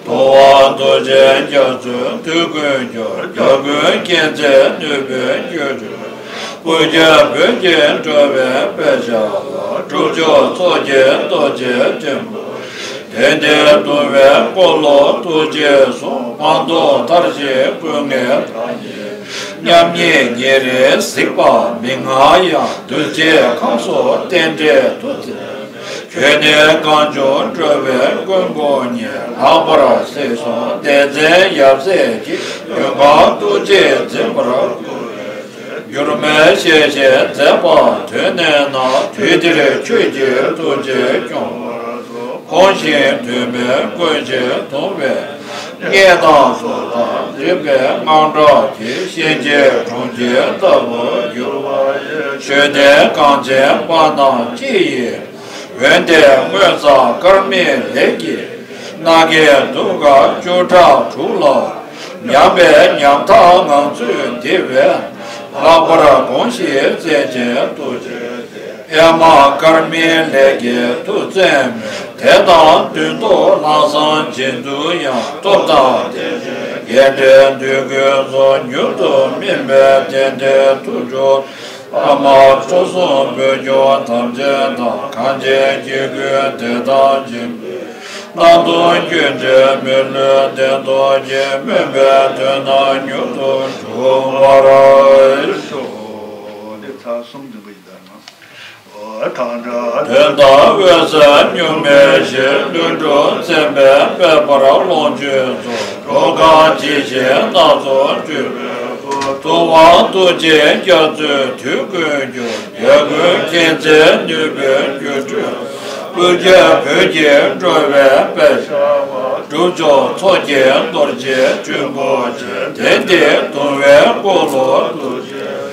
མཐོང་བ་རྡོ་རྗེ་རྒྱ་མཚོའི་དུས་ཀུན་སྦྱོར། རྒྱལ་ཀུན་མཁྱེན་བརྩེ་ནུས་པའི་སྒྱུ་འཕྲུལ། སྤུར་གྱི་བོད་ཀྱི་འགྲོ་བའི་དཔེ་ཆ་བ། སྒྲུབ་མཆོག་ཚོགས་ཀྱི་རྡོ་རྗེ་ཕྲེང་བ། དེ་འདྲའི་གདུང་བའི་འཁོར་ལོ་ཐུགས་རྗེས་བཟུང་། སྤངས་རྟོགས་མཐར་ཕྱིན་སྐུ་ལྔའི་བདག་ཉིད། མཉམ་ཉིད་ཉེ་རིང་གཟིགས་པ་མི་མངའ་ཡང་། གདུལ་བྱའི་ཁམས་སུ་རྟེན་འབྲེལ་དུ་བརྩེ། ཁྱོད་ནི་གངས་ལྗོངས་འགྲོ་བའི་མགོན་པོ་ཉིད། ལྷག་པར་སྲིད་གསུམ་སྡེ་ཚན་ཡབ་སྲས་ཀྱི། མགོན་ཁང་ཐུགས་རྗེས་འཛིན་པར་བསྐུལ་བས། འགྱུར་མེད་ཞལ་བཞེས་མཛད་པ་ཐོས་ནས་ན། དུས་འདིར་ཁྱོད་ཀྱི་ཐུགས་རྗེས་སྐྱོང་བར་ཕོངས་ཤིང་དུས་མིན་བཀོད་ཅིང་དུང་བས། མངལ་དང་གཟུགས་དང་མགྲིན་པའི་དངངས་སྐྲག་གིས། གཤིན་རྗེའི་གྲོང་ཁྱེར་ལྟ་བུར་གྱུར་པ་ཡི། ཆོས་ལྡན་གངས་ཅན་པ་རྣམས་ཅི་ཡིས། འོན་ཏེ་སྔོན་བསགས་དཀར་མེ་ལས་ཀྱི། རྣ་རྒྱན་དུང་དཀར་བཅུ་ཕྲག་དྲུག་ལ། ཉམས་པའི་ཉམ་ཐག་ངང་ཚུལ་འདི་བས། ལྷག་པར་དགོངས་ཤིག་བརྩེ་ཆེན་ཐུགས་རྗེ་ལྡན། ཨེ་མ་དཀར་མེ་ལས་ཀྱི་མཐུ་བཙན་མོས། དད་དང་འདུན་མདོ་ལྷག་བསམ་བྱིན་མཐུ་ཡང་། སྟོབས་དང་བརྟན་ཅིང་རྒྱས་འབྲིང་འདོད་དགུའི་གཟུགས། མྱུར་དུ་སྨིན་པའི་དེ་འདྲའི་ཐུགས་སྒྲུབ། ཕ་མ་གྲོགས་སྲུང་བུ་ཆུང་ཐམས་ཅད་དང་། གངས་ཅན་སྐྱེ་དགུའི་བདེ་དང་སྦྱིན་པའི། རྣམ་རྟོག་སྐྱོན་བྲལ་མི་ལུས་བདེ་ཐོབ་ཅིང་། སྨོན་པའི་དོན་རྣམས་མྱུར་དུ་འགྲུབ་པར་ཤོག་དེ་ཚར་གསུམ་འདོན་པ་ཡིན་ད་ན། དོན་དམ་འོད་གསལ་གཉུག་མའི་གཞི། ལྷུན་གྲུབ་མཚན་དཔལ་དཔལ་འབར་ལོངས་སྤྱོད་རྫོགས། འགྲོ་ཁམས་སྐྱེ་ཤི་སྣ་ཚོགས་འཁྲུལ་པའི་སྐུ། ཐུབ་དབང་ཐུགས་རྗེའི་རྒྱ་མཚོའི་དུས་ཀུན་སྦྱོར། རྒྱལ་ཀུན་མཁྱེན་བརྩེ་ནུས་པའི་སྒྱུ་འཕྲུལ། སྤུར་གྱི་བོད་ཀྱི་འགྲོ་བའི་དཔེ་ཆ་བ། སྒྲུབ་མཆོག་ཚོགས་ཀྱི་རྡོ་རྗེ་ཕྲེང་བུ་ཆེ། དེ་འདིའི་གདུང་བའི་འཁོར་ལོ་ཐུགས་རྗེས།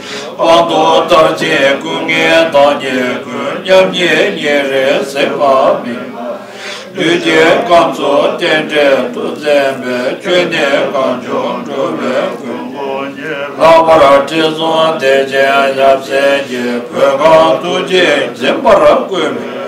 སྤངས་རྟོགས་མཐར་ཕྱིན་སྐུ་ལྔའི་བདག་ཉིད་ཀུན། མཉམ་ཉིད་ཉེ་རིང་གཟིགས་པ་མི་མངའ། ལུས་ཀྱི་ཁམས་སུ་རྟེན་འབྲེལ་དུ་བརྩམས་པའི། ཁྱོད་ནི་གངས་ལྗོངས་འགྲོ་བའི་མགོན་པོ་ཉིད། ལྷག་པར་ཁྲི་སྲོང་ལྡེ་བཙན་ཡབ་སྲས་ཀྱི། མགོན་ཁང་ཐུགས་རྗེས་འཛིན་པར་བསྐུལ་བས།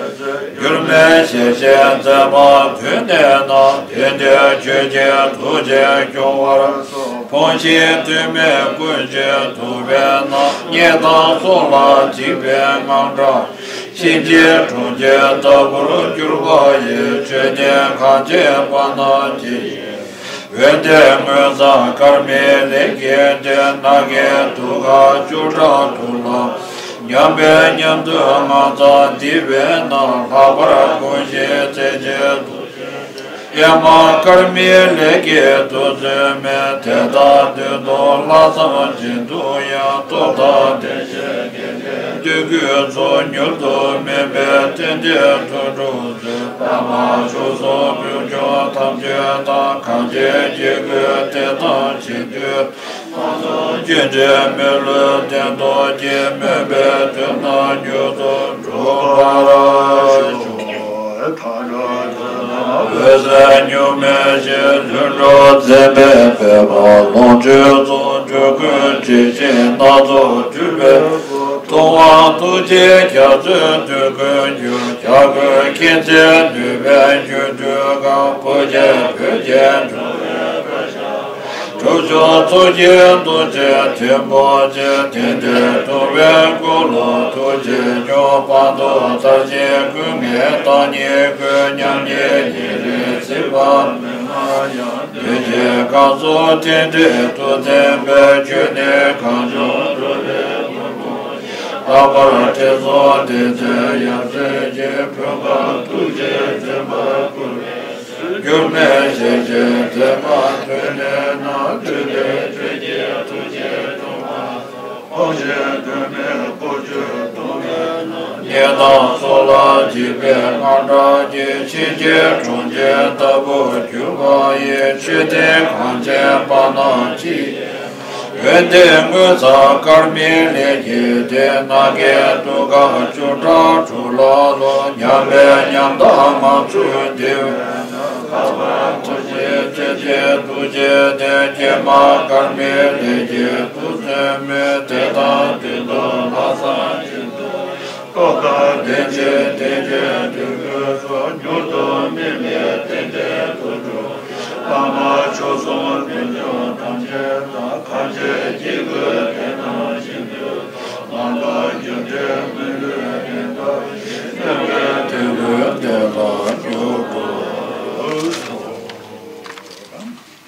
འགྱུར་མེད་ཞལ་བཞེས་མཛད་པ་ཐོས་ནས་ན། དེ་འདིར་ཁྱོད་ཀྱི་ཐུགས་རྗེས་སྐྱོང་བར་སོགས། ཕོངས་ཤིང་དུས་མིན་བཀོད་ཅིང་དུང་བས་ན། མངལ་དང་གཟུགས་ལ་འཇིགས་པའི་དངངས་སྐྲག། གཤིན་རྗེའི་གྲོང་ཁྱེར་ལྟ་བུར་གྱུར་པ་ཡི། ཆོས་ལྡན་གངས་ཅན་པ་རྣམས་ཀྱི། འོན་ཏེ་སྔོན་བསགས་དཀར་མེ་ལས་ཀྱི་དེ། རྣ་རྒྱན་དུང་དཀར་བཅུ་ཕྲག་དྲུག་ལ། ཉམས་པའི་ཉམས་རྟོགས་ངང་ཚང་འདི་བས་ན། ལྷག་པར་དགོངས་ཤིག་བརྩེ་ཆེན་ཐུགས་རྗེ། ཨེ་མ་དཀར་མེ་ལས་ཀྱི་མཐུ་བཙན་མོས། དད་དང་འདུན་མདོ་ལྷག་བསམ་བྱིན་མཐུ་ཡང་། སྟོབས་དང་བརྟན་ཅིང་རྒྱས་འབྲིང་འདོད་དགུའི་གཟུགས། མྱུར་དུ་སྨིན་པའི་རྟེན་འབྲེལ་དུ་འགྲུབ་མཛོད། ཕ་མ་གྲོགས་སྲུང་བུ་ཆུང་ཐམས་ཅད་ ཆོས་འབྲེལ་མི་ལུས་བདེན་སྟོབས་ཀྱིས། སྨོན་པའི་དོན་རྣམས་མྱུར་དུ་འགྲུབ་པར་ཤོག། འོད་ཟེར་གཉུག་མའི་ཞིང་། ལྷུན་གྲུབ་འཛིན་པའི་དཔལ་འབར། ལོངས་སྤྱོད་རྫོགས་སྤྱོད་ཀུན། དྲི་ཞིམ་སྣ་ཚོགས་སྤྲུལ་པའི་སྐུ། ཐུབ་དབང་ཐུགས་རྗེའི་རྒྱ་མཚོས་འདོད་ཀུན་འགྲུབ། བྱ་རྒོད་མཁྱེན་བརྩེ་ནུས་པས་སྒྱུ་འཕྲུལ་གང་། བོད་ཀྱི་བོད་ཀྱི་འགྲོ་བའི་བཀའ་ཤག་སྒྲུབ་མཆོག་ཚོགས་ཀྱི་རྡོ་རྗེ་ཐེག་པ་ཆེན། བདེན་བྲལ་དུང་བའི་འཁོར་ལོ་ཐུགས་རྗེ་སྐྱོང་། སྤངས་རྟོགས་མཐར་ཕྱིན་ཀུན་དངོས་བདག་ཉིད་ཀུན། མཉམ་ཉིད་ཉེ་རིང་སྲིད་པ་མི་མངའ་ཡང་། གདོན་བགེགས་གང་སོགས་རྟེན་འབྲེལ་དུ་འཛིན་པའི། ཆོས་ནི་གང་བྱུང་འགྲོ་བའི་ཕུང་པོ་ཡིན། ལྷག་པར་ཁྲི་སྲོང་ལྡེ་བཙན་ཡབ་སྲས་ཀྱི། ཕུང་ཁམས་ཐུགས་རྗེས་འཛིན་པར་བསྐུལ་བའི་ཚུལ། འགྱུར་མེད་ཞལ་བཞེས་མཛད་པ་ཐོས་ནས་ན། ཐུབ་བསྟན་ཆོས་ཀྱི་ཐུགས་རྗེས་སྟོང་པ། དབང་ཆེན་སྒྲོན་མེ་སྐུ་བཅུ་གཏུམ་པའི་ནང་། ཉེ་དང་སོགས་ལ་འཇིགས་པའི་དངངས་སྐྲག་གིས། ཕྱིན་ཆད་གྲོང་ཁྱེར་ལྟ་བུར་གྱུར་པ་ཡི། མཆོད་རྟེན་གངས་ཅན་པ་ན་ཅི། འོན་ཏེ་ངོས་ཚ་དཀར་མེ་ལས་སྐྱེས་ཏེ། ནམ་མཁའི་དུང་དཀར་ཆུ་སྐྲག་དྲོད་ལ་ལོ། ཉམས་པའི་ཉམ་ཐག་ངང་ཚུལ་འདི་བས་ན། ཁ་བ་ཁོ་ཆེ་ཚེ་ཆེ་ཐུགས་རྗེ་ལྡན། ཀྱེ་མ་དཀར་མེ་ལས་སྐྱེས་ཐུགས་བརྩོན་མོས། དད་དང་འདུན་དང་ལྷག་བསམ་ཅན་དུ། རྟོགས་དང་ལྡན་ཕྱིར་བསྟན་བཅོས་དུས་ཀུན་སོགས། མྱུར་དུ་སྨིན་པའི་རྟེན་འབྲེལ་དུ་འགྲོ། བླ་མ་མཆོག་གསུམ་རིམ་བྱོན་ཐམས་ཅད་དང་། ཐམས་ཅད་ཀྱི་སྐུ་དེ་ནང་བཞིན་དུ། མ་འགགས་རྒྱུ་འབྲས་མི་ལུས་རིན་ཐང་ཞིང་། སྟོན་པའི་དེ་ལུས་བདེ་ལ་འགྱུར་དགོས་སོ།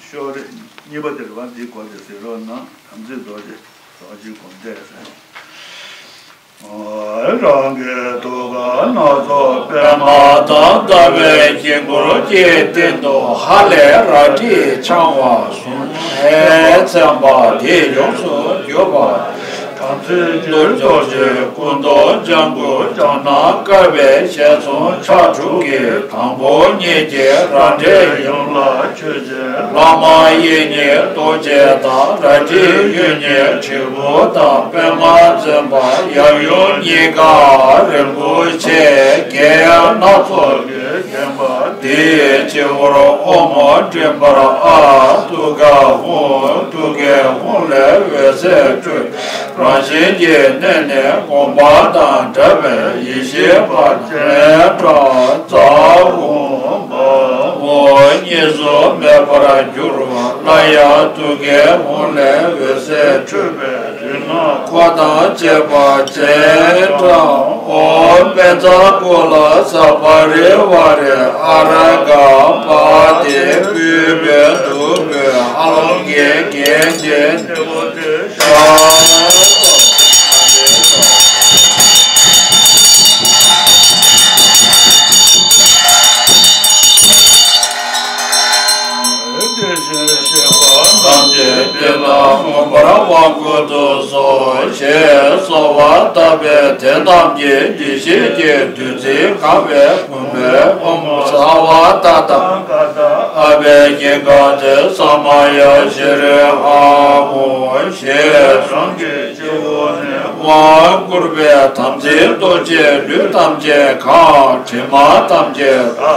ཤོ་རེ་གཉིས་པ་དེ་རེད་བ། འདི་གོ་དེ་ཟེར་རོགས་གནང་། དམ་ཚིག་རྡོ་རྗེ་རྡོ་རྗེ་སྒོམ་བཟླས་ཟེར། རང་གི་ཐུགས་ཀར་སྣ་ཚོགས་པདྨ་དང་། ཟླ་བའི་དཀྱིལ་འཁོར་གྱི་སྟེང་དུ། ཧ་ལས་རལ་གྲི་འཕྱང་བ་གསུམ། ལྷའི་མཚན་པ་དེས་ཡོངས་སུ་གྱུར་པ། དམ་ཚིག་གི་རྡོ་རྗེ་སྐུ་མདོག་ལྗང་གུ། ལྗང་ནག་དཀར་པོའི་ཞལ་ཟུང་ཕྱག་དྲུག་གི། དང་པོ་གཉིས་ཀྱིས་རལ་གྲི་ཡུམ་ལ་མཆོད་ཅིང་། ལྷག་མ་གཡས་གཉིས་རྡོ་རྗེ་དང་། རལ་གྲིའི་གཡོན་གཉིས་དྲིལ་བུ་དང་། པདྨ་འཛིན་པ་ཡབ་ཡུམ་གཉིས་ཀ་རིན་པོ་ཆེ། རྒྱན་སྣ་ཚོགས་ཀྱིས་བརྒྱན་པ་དེའི་སྤྱི་བོར་ཨོཾ་མྲིམ་པར་ཨཱཿ་ཏུ་ག་ཧཱུྃ། ཏུ་གེ་ཧཱུྃ་ལས་འོད་ཟེར་འཕྲོས། རང་བཞིན་གྱི་གནས་ནས་སྒོམ་པ་དང་འདྲ་བའི་ཡེ་ཤེས་པ་ཅན་ཏྲ་ཛཿཧཱུྃ་བྷཱཿཧཱུྃ། གཉིས་སུ་མེད་པར་གྱུར་པ་ལ་ཡང་། ཏུ་གེ་ཧཱུྃ་ལས་འོད་ཟེར་འཕྲོས་པའི་རིག་སྔགས་འཁོར་དང་བཅས་པ་ཅན་ཏྲ། ཨོཾ་པཉྩ་ཀུ་ལ་ས་པ་རི་ཝཱ་རེ་ཨ་ར་ག་པ་ཏི། བསྐུལ་བའི་བདུད་ཀྱི་ཨ་ལོང་གིས་བརྒྱན་ཅིང་། དེ་བཞིན་གཤེགས་པ་རྣམས་ཀྱིས་དེ་དག་མངོན་པར་བཟང་པོ་དུ་གསོལ་ཞེས་གསོལ་བ་བཏབ་པས། དེ་རྣམས་ཀྱིས་ཡེ་ཤེས་ཀྱི་བདུད་རྩིས་གང་བའི་བུམ་པས། ཨོཾ་སརྦ་ཏ་ཏ་ག་ཏ་ཨ་བྷྱ་ཀྱི་ག་ཏེ་ས་མ་ཡ་ཤྲི་ཧཱུྃ་ཞེས་རང་གི་སྤྱི་བོ་ནས་དབང་བསྐུར་བས། དམ་ཚིག་རྡོ་རྗེ་ལུས་ཐམས་ཅད་གང་། དྲི་མ་ཐམས་ཅད་དག་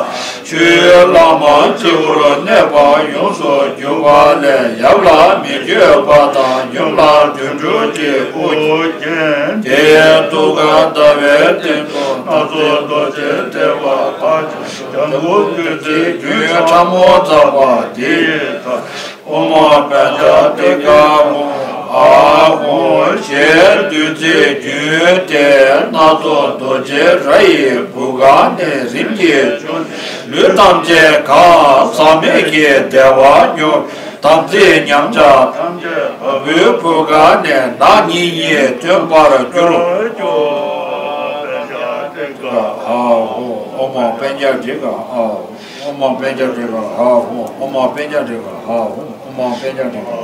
ཆུའི་ལྷག་མ་སྤྱི་བོར་གནས་པ་ཡོངས་སུ་གྱུར་པ་ལས། ཡབ་ལ་མི་བསྐྱོད་པ་དང་། ཡུམ་ལ་དུད་འགྲོ་གི་དབུ་རྒྱན། དེའི་ཐུགས་ཀར་ཟླ་བའི་སྟེང་དུ་སྣ་ཚོགས་རྡོ་རྗེ་ཐེག་པ་དག་ཀྱང་། ལྗང་གུ་བདུད་རྩིའི་རྒྱུན་ཕྲ་མོ་བཙགས་པ་དེ་ཡི་མཐར། ཨོཾ་པཉྩ་ཏི་ག་ཧཱུྃ་ཨཱཿཧཱུྃ་ཞེས་བདུད་རྩིའི་རྒྱུན་དེས་སྣ་ཚོགས་རྡོ་རྗེ་ར་ཡི་བུ་ག་ནས་རིམ་གྱིས་བྱུང་། ལུས་ཐམས་ཅད་གང་། ཟག་མེད་ཀྱི་བདེ་བ་མྱུར། དམ་ཚིག་ཉམས་ཆག་ཐམས་ཅད་བ་སྤུའི་བུ་ག་ནས་ནག་ཉིལ་ཉིལ་ཐོན་པར་འགྱུར། ཨོཾ་པཉྩ་ཏི་ག་ཧཱུྃ། ཨོཾ་པཉྩ་ཏི་ག་ཧཱུྃ། ཨོཾ་པཉྩ་ཏི་ག་ཧཱུྃ། ཨོཾ་པཉྩ་ཏི་ག་ཧཱུྃ། ཨོཾ་པཉྩ་ཏི་ག་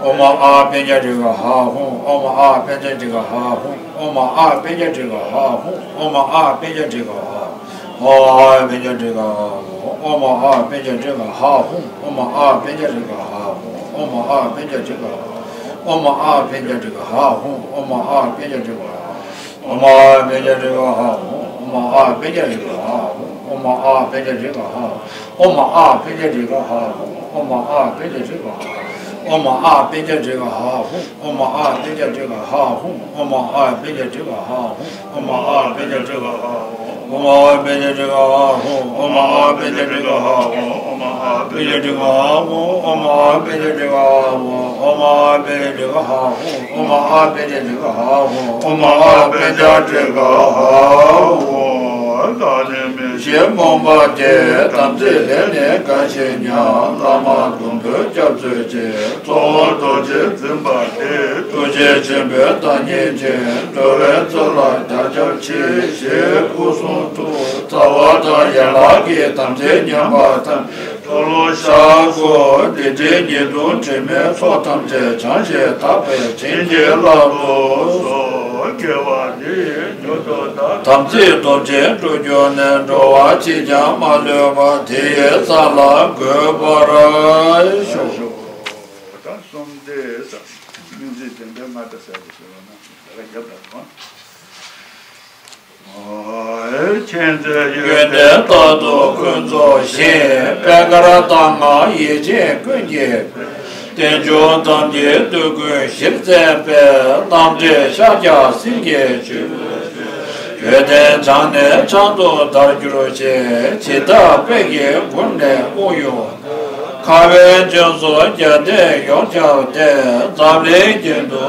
ཨོཾ་ཨཱཿ་པཉྩ་ཏི་ག་ཧཱུྃ། ཨོཾ་ཨཱཿ་པཉྩ་ཏི་ག་ཧཱུྃ། ཨོཾ་ཨཱཿ་པཉྩ་ཏི་ག་ཧཱུྃ། ཨོཾ་ཨཱཿ་པཉྩ་ཏི་ག་ཧཱུྃ། ཨོཾ་ཨཱཿ་པཉྩ་ཏི་ག་ཧཱུྃ། ཨོཾ་ཨཱཿ་པཉྩ་ཏི་ག་ཧཱུྃ། ཨོཾ་ཨཱཿ་པཉྩ་ཏི་ག་ཧཱུྃ། ཨོ་མ་ཨ་པཉྩ་དྲུ་ག་ཧ་ཧུ། ཨོ་མ་ཨ་པཉྩ་དྲུ་ག་ཧ་ཧུ། ཨོ་མ་ཨ་པཉྩ་དྲུ་ག་ཧ་ཧུ། ཨོ་མ་ཨ་པཉྩ་དྲུ་ག་ཧ་ཧུ། ཨོ་མ་ཨ་པཉྩ་དྲུ་ག་ཧ་ཧུ། ཨོ་མ་ཨ་པཉྩ་དྲུ་ག་ཧ་ཧུ། ཨོ་མ་ཨ་པཉྩ་དྲུ་ག་ཧ་ཧུ། ཨོ་མ་ཨ་པཉྩ་དྲུ་ག་ཧ་ཧུ། ཨོ་མ་ཨ་པཉྩ་དྲུ་ག་ཧ་ཧུ། ཨོ་མ་ཨ་པཉྩ་དྲུ་ག་ཧ་ཧུ། ཨོ་མ་ཨ་པཉྩ་དྲུ་ག་ཧ་ཧུ། ཨོ་མ་ཨ་པཉྩ་དྲུ་ག་ཧ་ཧུ། ཨོ་མ་ཨ་པཉྩ་དྲུ་ག་ཧ་ཧུ། ཨོ་མ་ཨ་པཉྩ་དྲུ་ག་ཧ་ཧུ། ཨོ་མ་ཨ་པཉྩ་དྲུ་ག་ཧ་ཧུ། ཨོ་མ་ཨ་པཉྩ་དྲུ་ག་ཧ་ཧུ། ཨོ་མ་ཨ་པཉྩ་དྲུ་ག་ཧ་ཧུ། བདག་ནི་མི་ཤེས་རྨོངས་པ་དེ། དམ་ཚིག་ལས་ནི་འགལ་ཞིང་ཉམས། བླ་མ་གདུང་འབོད་སྐྱབས་སུ་མཆི། གཙོ་བོ་རྡོ་རྗེ་འཛིན་པ་དེ། ཐུགས་རྗེ་ཆེན་པོའི་བདག་ཉིད་ཅན། འགྲོ་བའི་ཚོགས་ལ་བདག་སྐྱབས་མཆི། ཞེས་སྐུ་གསུང་ཐུགས་རྩ་བ་དང་ཡན་ལག་གི་དམ་ཚིག་ཉམས་པ་ཐམས་ཅད་མཐོལ་ལོ་བཤགས་སོ། འདི་འདྲའི་ཉེས་ལྟུང་དྲི་མའི་ཚོགས་ཐམས་ཅད་བྱང་ཞིང་དག་པའི་བྱིན་གྱིས་བརླབ་ཏུ་གསོལ། དགེ་བ་འདི་ཡིས་མྱུར་དུ་བདག་དམ་ཚིག་སྟོབས་ཆེན་སྒྲུབ་གྱུར་ནས། འགྲོ་བ་གཅིག་ཀྱང་མ་ལུས་པ། དེ་ཡི་ས་ལ་འགོད་པར་ཤོག་ད་གསུམ་སྟེ། སྨིན་ཚིག་དོན་དེ་ལྔ་དང་ཟེར་བ་ཞེས་པ་ན་ད་ག་རྒྱབ་ལ་དང་། མཁྱེན་བརྩེ་ཡོན་ཏན་རྟག་ཏུ་ཀུན་རྫོགས་ཤིང་། པད་དཀར་རྟ་རྔ་ཡིད་ཅན་ཀུན་གྱི་དཔལ། རྟེན་འབྱུང་ཐམས་ཅད་སྡུག་ཀུན་ཞི་མཛད་པའི། རྣམ་འདྲེན་ཤཱཀྱ་སེང་གེ་མཆོད། ཡོན་ཏན་བྱང་ནས་བྱང་དུ་དར་གྱུར་ཅིག་ཇི་ལྟར་དཔལ་གྱི་མགུར་ནས་དབུགས་དབྱུང་། ཁ་བའི་ལྗོངས་སུ་རྒྱལ་བསྟན་ཡོངས་ཁྱབ་སྟེ། འཛམ་གླིང་རྒྱན་དུ།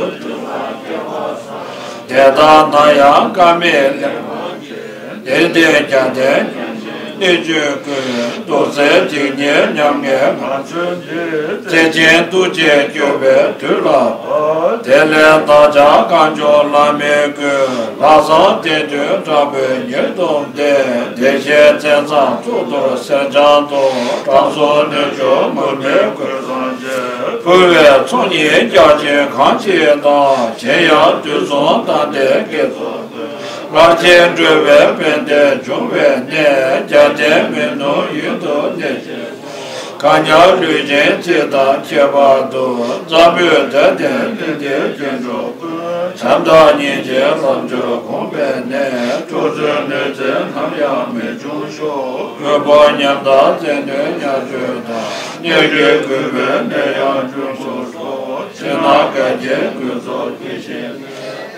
དེ་ལྟར་ན་ཡང་བཀའ་མེད་ལེགས་སྨོན་གྱིས། དེང་འདིར་རྒྱལ་བསྟན་ཉམས་བཞེས་སྣོད་བཅུད་ཀུན། རྡོ་རྗེ་འཇིགས་ཉེན་ཉམ་ངའི་ངང་ཚུལ་འདི། བརྩེ་ཆེན་ཐུགས་རྗེས་སྐྱོབ་པའི་དུས་ལ་བབ། དེ་ལས་བདག་ཅག་གངས་ལྗོངས་བླ་མའི་སྐུ། ལྷ་བསངས་སྟེང་དུ་དྲག་པོའི་ཉེར་བསྡོམས་ཏེ། བདེ་གཤེགས་མཚན་བཟང་གཙུག་ཏོར་གསེར་སྦྱངས་དང་། དྲང་སྲོང་གནོད་སྐྱོབ་མུར་མེའི་གོས་བཟང་བཅས། ཕུལ་བས་ཚོགས་གཉིས་རྒྱ་ཆེན་གང་ཞིག་དང་། གཞན་ཡང་དུས་གསུམ་དང་ལྡན་བགེགས་ཚོགས་ཀུན། སླར་ཕྱིན་སྒྲོལ་བའི་དཔལ་ལྡན་འབྱུང་བའི་གནས། རྒྱལ་བསྟན་མི་ནུབ་ཡུན་དུ་གནས་ཤིང་། མཁའ་མཉམ་ལུས་ཅན་ཚེ་དང་ཁྱད་པར་དུ། འཛམ་བུའི་དོན་དེ་གླིང་འདིར་རྒྱན་དྲུག་ཀུན། བྱམས་དང་སྙིང་རྗེའི་ལམ་མཆོག་དགོངས་པའི་གནས། འཁྲུག་རྩོད་གནོད་འཚེ་ནམ་ཡང་མི་འབྱུང་ཤོག་དབུལ་ཕོངས་ཉམ་ཐག་བཙན་གནོན་ཉམ་ཆུང་དང་། གནོད་བྱེད་རྒུད་པའི་ནད་ཡམས་འབྱུང་སོར་ཤོག་ཕྱི་ནང་འགལ་རྐྱེན་ཀུན་སོགས་ཕྱི་བཞིན་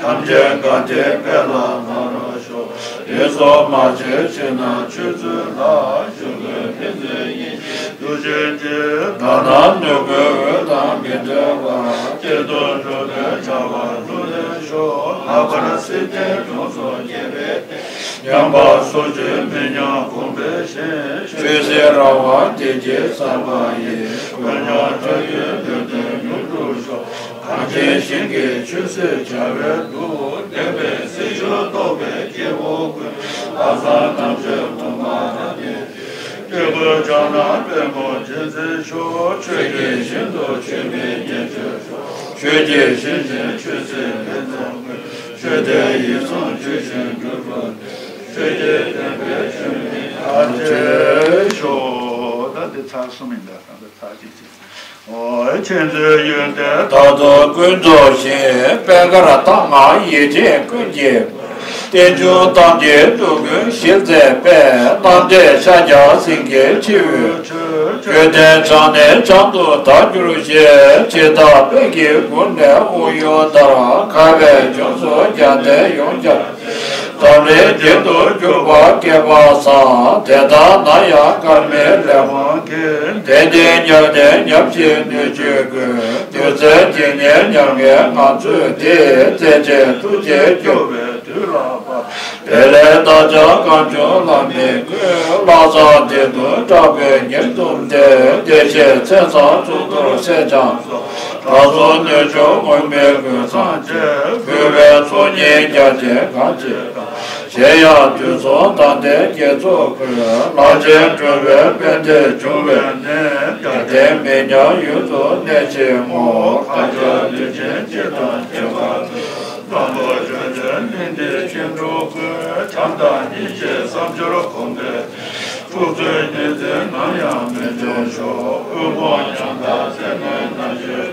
ཐམས་ཅད་གལ་ཏེ་དཔེ་ལ་མ་རག་ཤོག་དེ་སོགས་མ་བྱས་ཕྱིར་ན་ཆོས་ཚུལ་ལ། ཞུགས་དགོས་ཕན་ཚུན་ཡིད་ཆེས་དུ་ཞེན་ཅིང་། དག་སྣང་ནོར་བུའི་འོད་དང་མི་འབྲལ་བར། གཅེར་དུ་གྲོགས་པོའི་བྱ་བ་ལྷུར་ལེན་ཤོག་ལྷག་པར་སྲིད་པའི་གྲོང་སོགས་རྒྱལ་བའི་སྟེང་། ཉམས་པ་སོར་ཆུད་མི་ཉམས་གོང་འཕེལ་ཞིང་། ཆོས་སྲིད་རང་དབང་བདེ་སྐྱིད་གསར་པ་ཡི། དཀོན་མཆོག་དགྲ་ཡི་ལུས་རྟེན་མྱུར་འགྲུབ་ཤོག་གངས་ཅན་ཞིང་གི་ཆོས་སྲིད་བྱ་བའི་གདུང་ལྡན་པའི་སྲིད་ཞུ་རྟོགས་པའི་སྐྱེ་བོ་ཀུན། ལྷག་བསམ་དམ་ཆོས་མཐུན་པ་དང་ལྡན་ཅིང་། སྐྱེ་དགུའི་ཕྱོགས་ན་དཔལ་མགོན་རྗེས་བརྩོན་ཤོག་ཆོས་ཀྱི་ཞིང་དུ་ཆོས་མིན་བརྙས་བཅོས་ཤོག་ཆོས་ཀྱི་ཞིང་བཞིན་ཆོས་སྲིད་ལེགས་ཚོགས་ཀུན། ཆོས་དད་ཡིད་གསུམ་ཆོས་བཞིན་འགྲུབ་པར་ཤོག་ཆོས་ཀྱི་བསྟན་པའི་ཆོས་ནི་མཐར་ཕྱིན་ཤོག་ད་འདི་ཚར་གསུམ་ཡིན་ད། ད་འདི་ཚར་གཅིག་བྱས། ཨོ་མཁྱེན་བརྩེ་ཡོན་ཏན་རྟག་ཏུ་ཀུན་རྫོགས་ཤིང་། པད་དཀར་རྟ་རྔ་ཡིད་ཅན་ཀུན་གྱི། རྟེན་འབྱུང་ཐམས་ཅད་སྡུག་ཀུན་ཞི་མཛད་པའི། རྣམ་འདྲེན་ཤཱཀྱ་སེང་གེ་ཆེ་བོའི་ཆོས། ཡོན་ཏན་བྱང་ནས་བྱང་དུ་དར་གྱུར་ཅིག་ཇི་ལྟར་དཔལ་གྱི་མགུར་ནས་དབུགས་དབྱུང་ལྟར། ཁ་བའི་ལྗོངས་སུ་རྒྱལ་བསྟན་ཡོངས་ཁྱབ། འཛམ་གླིང་རྒྱན་དུ་གྱུར་པ་སྐལ་པ་བཟང་། དེ་ལྟར་ན་ཡང་སྐལ་མེད་ལེགས་སྤོང་གིས། དེང་འདིར་རྒྱལ་བསྟན་ཉམས་བཞེས་སྣོད་བཅུད་ཀུན། བདུད་རྩི་འཇིགས་ཉེན་ཉམ་ངའི་ངང་ཚུལ་འདི། བརྩེ་ཆེན་ཐུགས་རྗེས་སྐྱོབ་པའི་དུས་ལ་བབ། དེ་ལས་བདག་ཅག་གངས་ལྗོངས་བླ་མའི་སྐུ། ལྷ་བསངས་སྟེང་དུ་དྲག་པོའི་ཉེར་བསྡོམས་ཏེ། བདེ་གཤེགས་མཚན་བཟང་གཙུག་ཏོར་གསེར་སྦྱངས་སོགས། དྲང་སྲོང་གནོད་སྐྱོབ་མུར་མེའི་གོས་བཟང་བཅས། ཕུལ་བས་ཚོགས་གཉིས་རྒྱ་ཆེན་གང་ཞིག་དང་། གཞན་ཡང་དུས་གསུམ་དང་ལྡན་བགེགས་ཚོགས་ཀུན། ལྷར་བཅས་སྒྲོལ་བའི་དཔལ་ལྡན་འབྱུང་བའི་གནས། རྒྱལ་བསྟན་མི་ཉམས་ཡུན་དུ་གནས་ཤིང་ངོ་། མཁའ་ཁྱབ་ལུས་ཅན་སྤྱི་དང་ཁྱད་པར་དུ། དང་པོ་བརྗོད་དོན་གླིང་འདིའི་སྐྱེ་འགྲོ་ཀུན། བྱམས་དང་སྙིང་རྗེའི་བསམ་སྦྱོར་གོམས་པས། འཁྲུག་རྩོད་ཉེན་ཚན་ནམ་ཡང་མི་འབྱུང་ཤོག་དབུལ་ཕོངས་ཉམ་ཐག་བཙན་གནོན་ནད་གཅོད་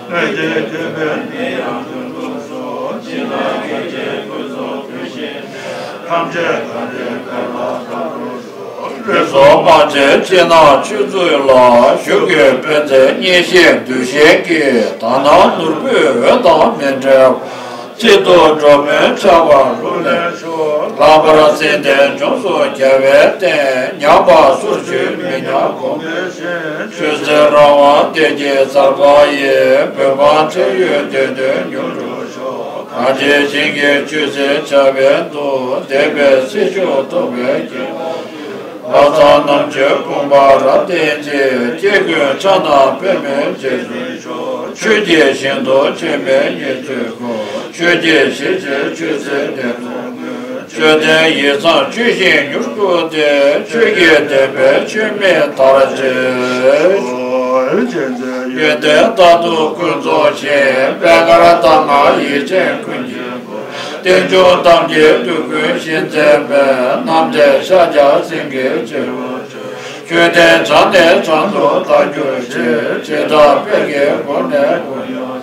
དང་། ལྷོད་ཀྱིས་གྱུར་པའི་ནད་ཡམས་ཀུན་ལ་སོགས། ཕྱི་ནང་གི་རྐྱེན་ཀུན་སོགས་བཀྲུས་ཤིང་ནས། ཐམས་ཅད་དགའ་ལྡན་དཔལ་ལ་བདག་སྒྲུབ་ཤོག་རིགས་སུ་མ་ཆད་ཕྱི་ནང་ཆོས་ཚུལ་ལ། ཞུགས་དགོས་པའི་ཚེ་གཉེན་བཤེས་འདུ་ཤེས་ཀྱིས། དག་སྣང་ནོར་བུའི་འོད་དང་མི་འབྲལ་བར། གཅིག་ཏུ་འགྲོ་མི་བྱ་བ་ལྷུར་ལེན་ཤོག་ལྷག་པར་སེམས་ལྡན་འབྱོངས་སུ་རྒྱལ་བའི་བསྟན། ཉམས་པ་སོར་ཆུད་མི་ཉམས་གོང་འཕེལ་ཞིང་། ཆོས་སྲིད་རང་དབང་བདེ་སྐྱིད་གསར་པ་ཡི། བོད་འབངས་བརྩེ་ཡུལ་བདེ་དོན་མྱུར་འགྲུབ་ཤོག་གངས་ཅན་ཞིང་གི་ཆོས་སྲིད་བྱ་བའི་མདོ། འདས་པའི་སྲིད་ཕྱོགས་རྟོགས་པའི་དགེ་བ། ལྷག་བསམ་རྣམ་དཔྱོད་དཔུང་པ་རབ་བརྟན་ཅིང་། སྐྱེ་ཀུན་ཕྱག་ན་པདྨོའི་རྗེས་འཛིན་ཤོག་ཆོས་ཀྱི་ཞིང་དུ་ཆེན་པོའི་ཉེར་འཚོའི་སྒོ། ཆོས་ཀྱི་གཞིར་བྱས་ཆོས་སྲིད་འདི་ཚོགས་ཀུན། ཆོས་ལྡན་ཡིད་བཟང་ཆོས་བཞིན་མྱུར་བཀུག་སྟེ། ཆོས་ཀྱི་བདེན་པའི་ཆོས་མིག་དར་ཅིག་ཡོན་ཏན་རྟག་ཏུ་ཀུན་རྫོགས་ཤིང་། པད་དཀར་མདངས་མངའ་ཡིད་ཅན་ཀུན་གྱི། རྟེན་འབྱུང་གཏམ་གྱི་དུས་ཀུན་བཞིན་མཛད་པའི། རྣམ་ཐར་ཤཱཀྱ་སེང་གེའི་རྒྱལ་པོ། ཆོས་ལྡན་བྱང་ནས་བྱང་དུ་དར་གྱུར་ཅིག་ཇི་ལྟར་དཔལ་གྱི་སྒོ་ནས་སྒོ་ཡོད།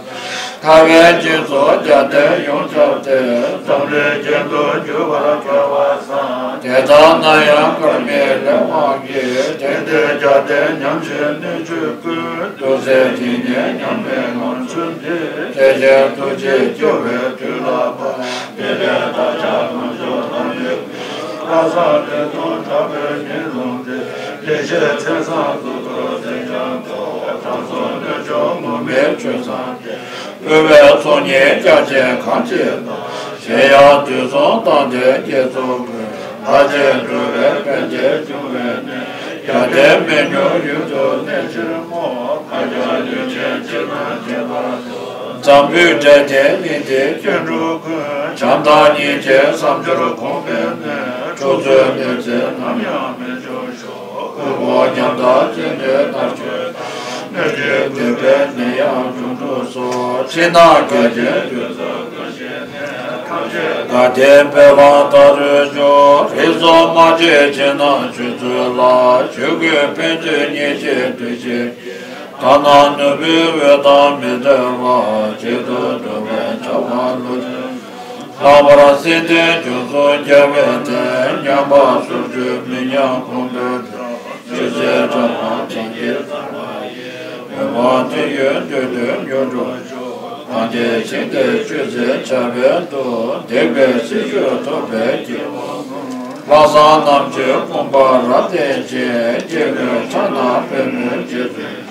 ཐར་པའི་རྒྱུ་ཚོགས་རྒྱལ་བསྟན་ཡོངས་ཁྱབ་སྟེ། འཛམ་གླིང་གྱེན་དུ་རྒྱུ་བར་སྐལ་བ་བཟང་། དེ་ལྟར་ན་ཡང་དཀར་མེ་ལས་དབང་གིས། དེང་འདིར་རྒྱལ་བསྟན་ཉམས་ཆེན་སྣོད་བཅུད་ཀུན། འདུ་འཛི་དེ་ཉིད་ཉམས་ལེན་ངང་ཚུལ་འདི། དེ་བཞིན་ཐུགས་རྗེས་སྐྱོང་བའི་དུས་ལ་བབ། འདི་ལས་བདག་ཅག་གང་བྱུང་ལྷ་མིའི་ལྷག་བསམ་ལས་དང་བྲལ་བའི་ཉེར་ལེན་ཏེ། བདེ་གཤེགས་མཚན་བཟང་གཙུག་ཏོར་མཚན་ཡང་ཐོབ། དྲང་སྲོང་སྣོད་བཅུད་ངུར་སྨྲིག་ཆོས་བཟང་སྟེ། དབུལ་བའི་ཚོགས་གཉིས་རྒྱ་ཆེན་གང་ཅི་ལྟར། གཞན་ཡང་དུས་གསུམ་དང་ལྡན་བསྐྱེད་རྫོགས་ཀུན། ལྷར་བཅས་འགྲོ་བའི་ཕན་བདེ་འབྱུང་བའི་གནས། རྒྱལ་བསྟན་མི་ཉུང་ཡུན་དུ་གནས་ཕྱིར་བསྔོ། བར་ཆད་ལུས་ཅན་ཅི་དང་ཅི་བར་འགྲོ། འཛམ་བུའི་བྲལ་ཏེ་གླིང་འདིའི་སྐྱེ་འགྲོ་ཀུན། བྱམས་དང་སྙིང་རྗེའི་བསམ་སྦྱོར་གོང་འཕེལ་ནས། འཁྲུག་རྩོད་གནོད་འཚེ་ནམ་ཡང་མི་འབྱུང་ཤོག་དབུལ་ཕོངས་ཉམ་ཐག་ཅི་ནས་མནར་གཅོད་དང་། སྣོད་བཅུད་དུད་པའི་ནད་ཡམས་འབྱུང་འཁྲུག་སོགས། ཕྱི་ནང་འགལ་རྐྱེན་གདོན་བགེགས་ཀུན་ཞི་ནས། ཐམས་ཅད་དགའ་ལྡན་དཔལ་ལ་བདག་རོལ་ཅོག་རིགས་སུ་མ་ཆད་ཕྱི་ནང་ཆོས་ཚུལ་ལ། ཞུགས་དགོས་ཕན་ཚུན་གཉེན་བཤེས་འདུ་ཤེས་ཀྱིས། དག་སྣང་ནོར་བུའི་འོད་དང་མི་འབྲལ་བར། གཅིག་ཏུ་འགྲོ་བའི་བྱ་བ་ལྷུར་ལེན། ལྷག་པར་སེམས་ལྡན་འབྱོངས་སུ་རྒྱལ་བའི་བསྟན། ཉམས་པ་སོར་ཆུད་མི་ཉམས་གོང་འཕེལ་དང་། ཆོས་སྲིད་གྲགས་པ་བྱིན་གྱིས་བརླབས་པ་ཡིས། འོད་དཔག་མཐའི་ཡུལ་འདོད་དོན་མྱུར་འགྲུབ་ཤོག་གངས་ཅན་ཞིང་འདིར་ཆོས་སྲིད་བྱ་བའི་མདོ། འདས་པའི་སྲིད་ཕྱོགས་རྟོགས་པའི་དགེ་བ། ལྷག་བསམ་རྣམ་དཔྱོད་དཔུང་པ་རབ་བརྟན་ཅིང་། སྐྱེ་ཀུན་ཕྱག་ན་པདྨོའི་རྗེས་འཛིན།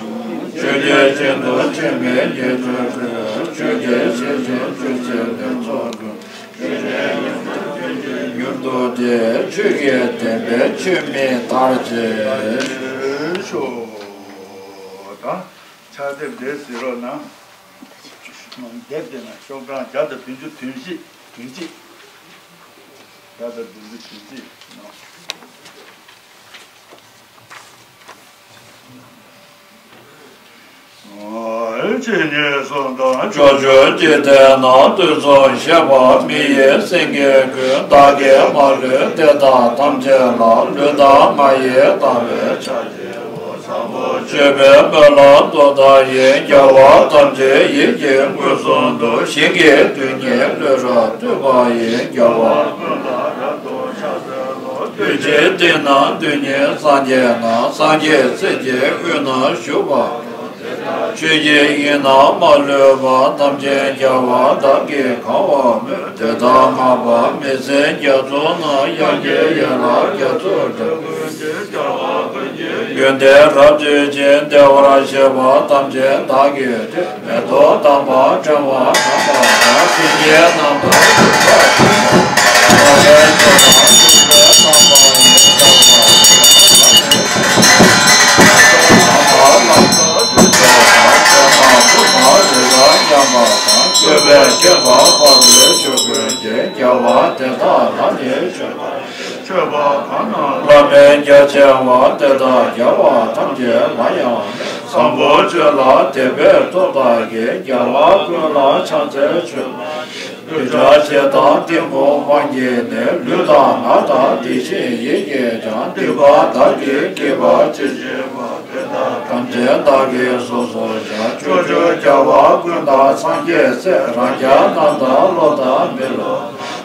ཆོས་ཀྱི་ཞིང་དུ་ཆེན་པོའི་ཉེར་འཚོའི་སྒོས། ཆོས་ཀྱི་གཞིར་བྱས་ཆོས་སྲིད་ལེགས་ཚོགས་ཀུན། ཆོས་ཀྱི་ཡོན་ཏན་ཀུན་གྱི་མྱུར་བསྡུ་སྟེ། ཆོས་ཀྱི་བདེན་པའི་ཆོས་མིག་དར་ཅིག་ཤོག་ད་ཕྱག་དེབ་འདིར་གཟིགས་རོགས་གནང་། དེབ་དེ་ན་ཤོག་གྲངས་བརྒྱ་དང་བདུན་ཅུ་དོན་བཞི། དོན་གཅིག་བརྒྱ་དང་བདུན་ཅུ་དོན་གཅིག་ནང་། ཨོ། གཅིག་གཉིས་གསུམ་དང་། ཕྱོགས་བཅུ་འཇིག་རྟེན་ན། དུས་གསུམ་གཤེགས་པ་མི་ཡི་སེང་གེ་ཀུན། བདག་གིས་མ་ལུས་དེ་དག་ཐམས་ཅད་ལ། ལུས་དང་ངག་ཡིད་དང་བའི་ཆ་བཅས་པ། བཟང་པོ་སྤྱོད་པའི་སྨོན་ལམ་སྟོབས་དང་ཡིན། རྒྱལ་བ་ཐམས་ཅད་ཡིད་ཀྱིས་མངོན་སུམ་དུ། ཞིང་གི་རྡུལ་སྙེད་བླུན་རབ་བཏུད་པ་ཡིས། རྒྱལ་བ་ཀུན་ལ་རབ་ཏུ་ཕྱག་འཚལ་ལོ། རྡུལ་གཅིག་སྟེང་ན་རྡུལ་སྙེད་སངས་རྒྱས་རྣམས། སངས་རྒྱས་སྲས་ཀྱི་དབུས་ན་བཞུགས་པ། ཆོས་ཀྱི་དབྱིངས་རྣམས་མ་ལུས་པ། རྣམ་མཁྱེན་རྒྱལ་བ་བདག་གིས་གང་བར་མོས། དེ་ལྟར་བསྔགས་པ་མི་ཟད་རྒྱ་མཚོ་རྣམས། དབྱངས་ཀྱི་ཡན་ལག་རྒྱ་མཚོའི་སྒྲ། ཡོན་ཏན་རབ་བརྗོད་ཅིང་བདེ་བར་གཤེགས་པ་ཐམས་ཅད་བདག་གིས་བསྟོད། མེ་ཏོག་དམ་པ་ཕྲེང་བ་བསྐྲུན་པ་དང་། སེང་གེ་རྣམས་དང་མཉམ་པར་བཞག་པ་དང་། བཀོད་པའི་ཁྱད་པར་འཕགས་པའི་ཆོས་ཀུན་གྱི། རྒྱལ་བ་དེ་དག་ལ་ནི་མཆོད་པ། མཆོད་པ་གང་རྣམས་བླ་མེད་རྒྱ་ཆེ་བ། དེ་དག་རྒྱལ་བ་ཐམས་ཅད་ལ་ཡང་མོས། བཟང་པོ་སྤྱོད་ལ་དད་པའི་སྟོབས་དག་གིས། རྒྱལ་བ་ཀུན་ལ་ཕྱག་འཚལ་མཆོད་པ། ལུས་དགྲ་ཞེ་སྡང་གཏི་མུག་དབང་གིས་ནི། ལུས་དང་ངག་དང་དེ་བཞིན་ཡིད་ཀྱིས་ཀྱང་། སྡིག་པ་བདག་གིས་བགྱིས་པ་ཇི་བཞིན་པ། དེ་དག་ཐམས་ཅད་བདག་གིས་སོ་སོར་བཤགས། ཕྱོགས་བཅུའི་རྒྱལ་བ་ཀུན་དང་སངས་རྒྱས་སྲས། རང་རྒྱལ་རྣམས་དང་ཀླུ་དང་མི་ཀླུ།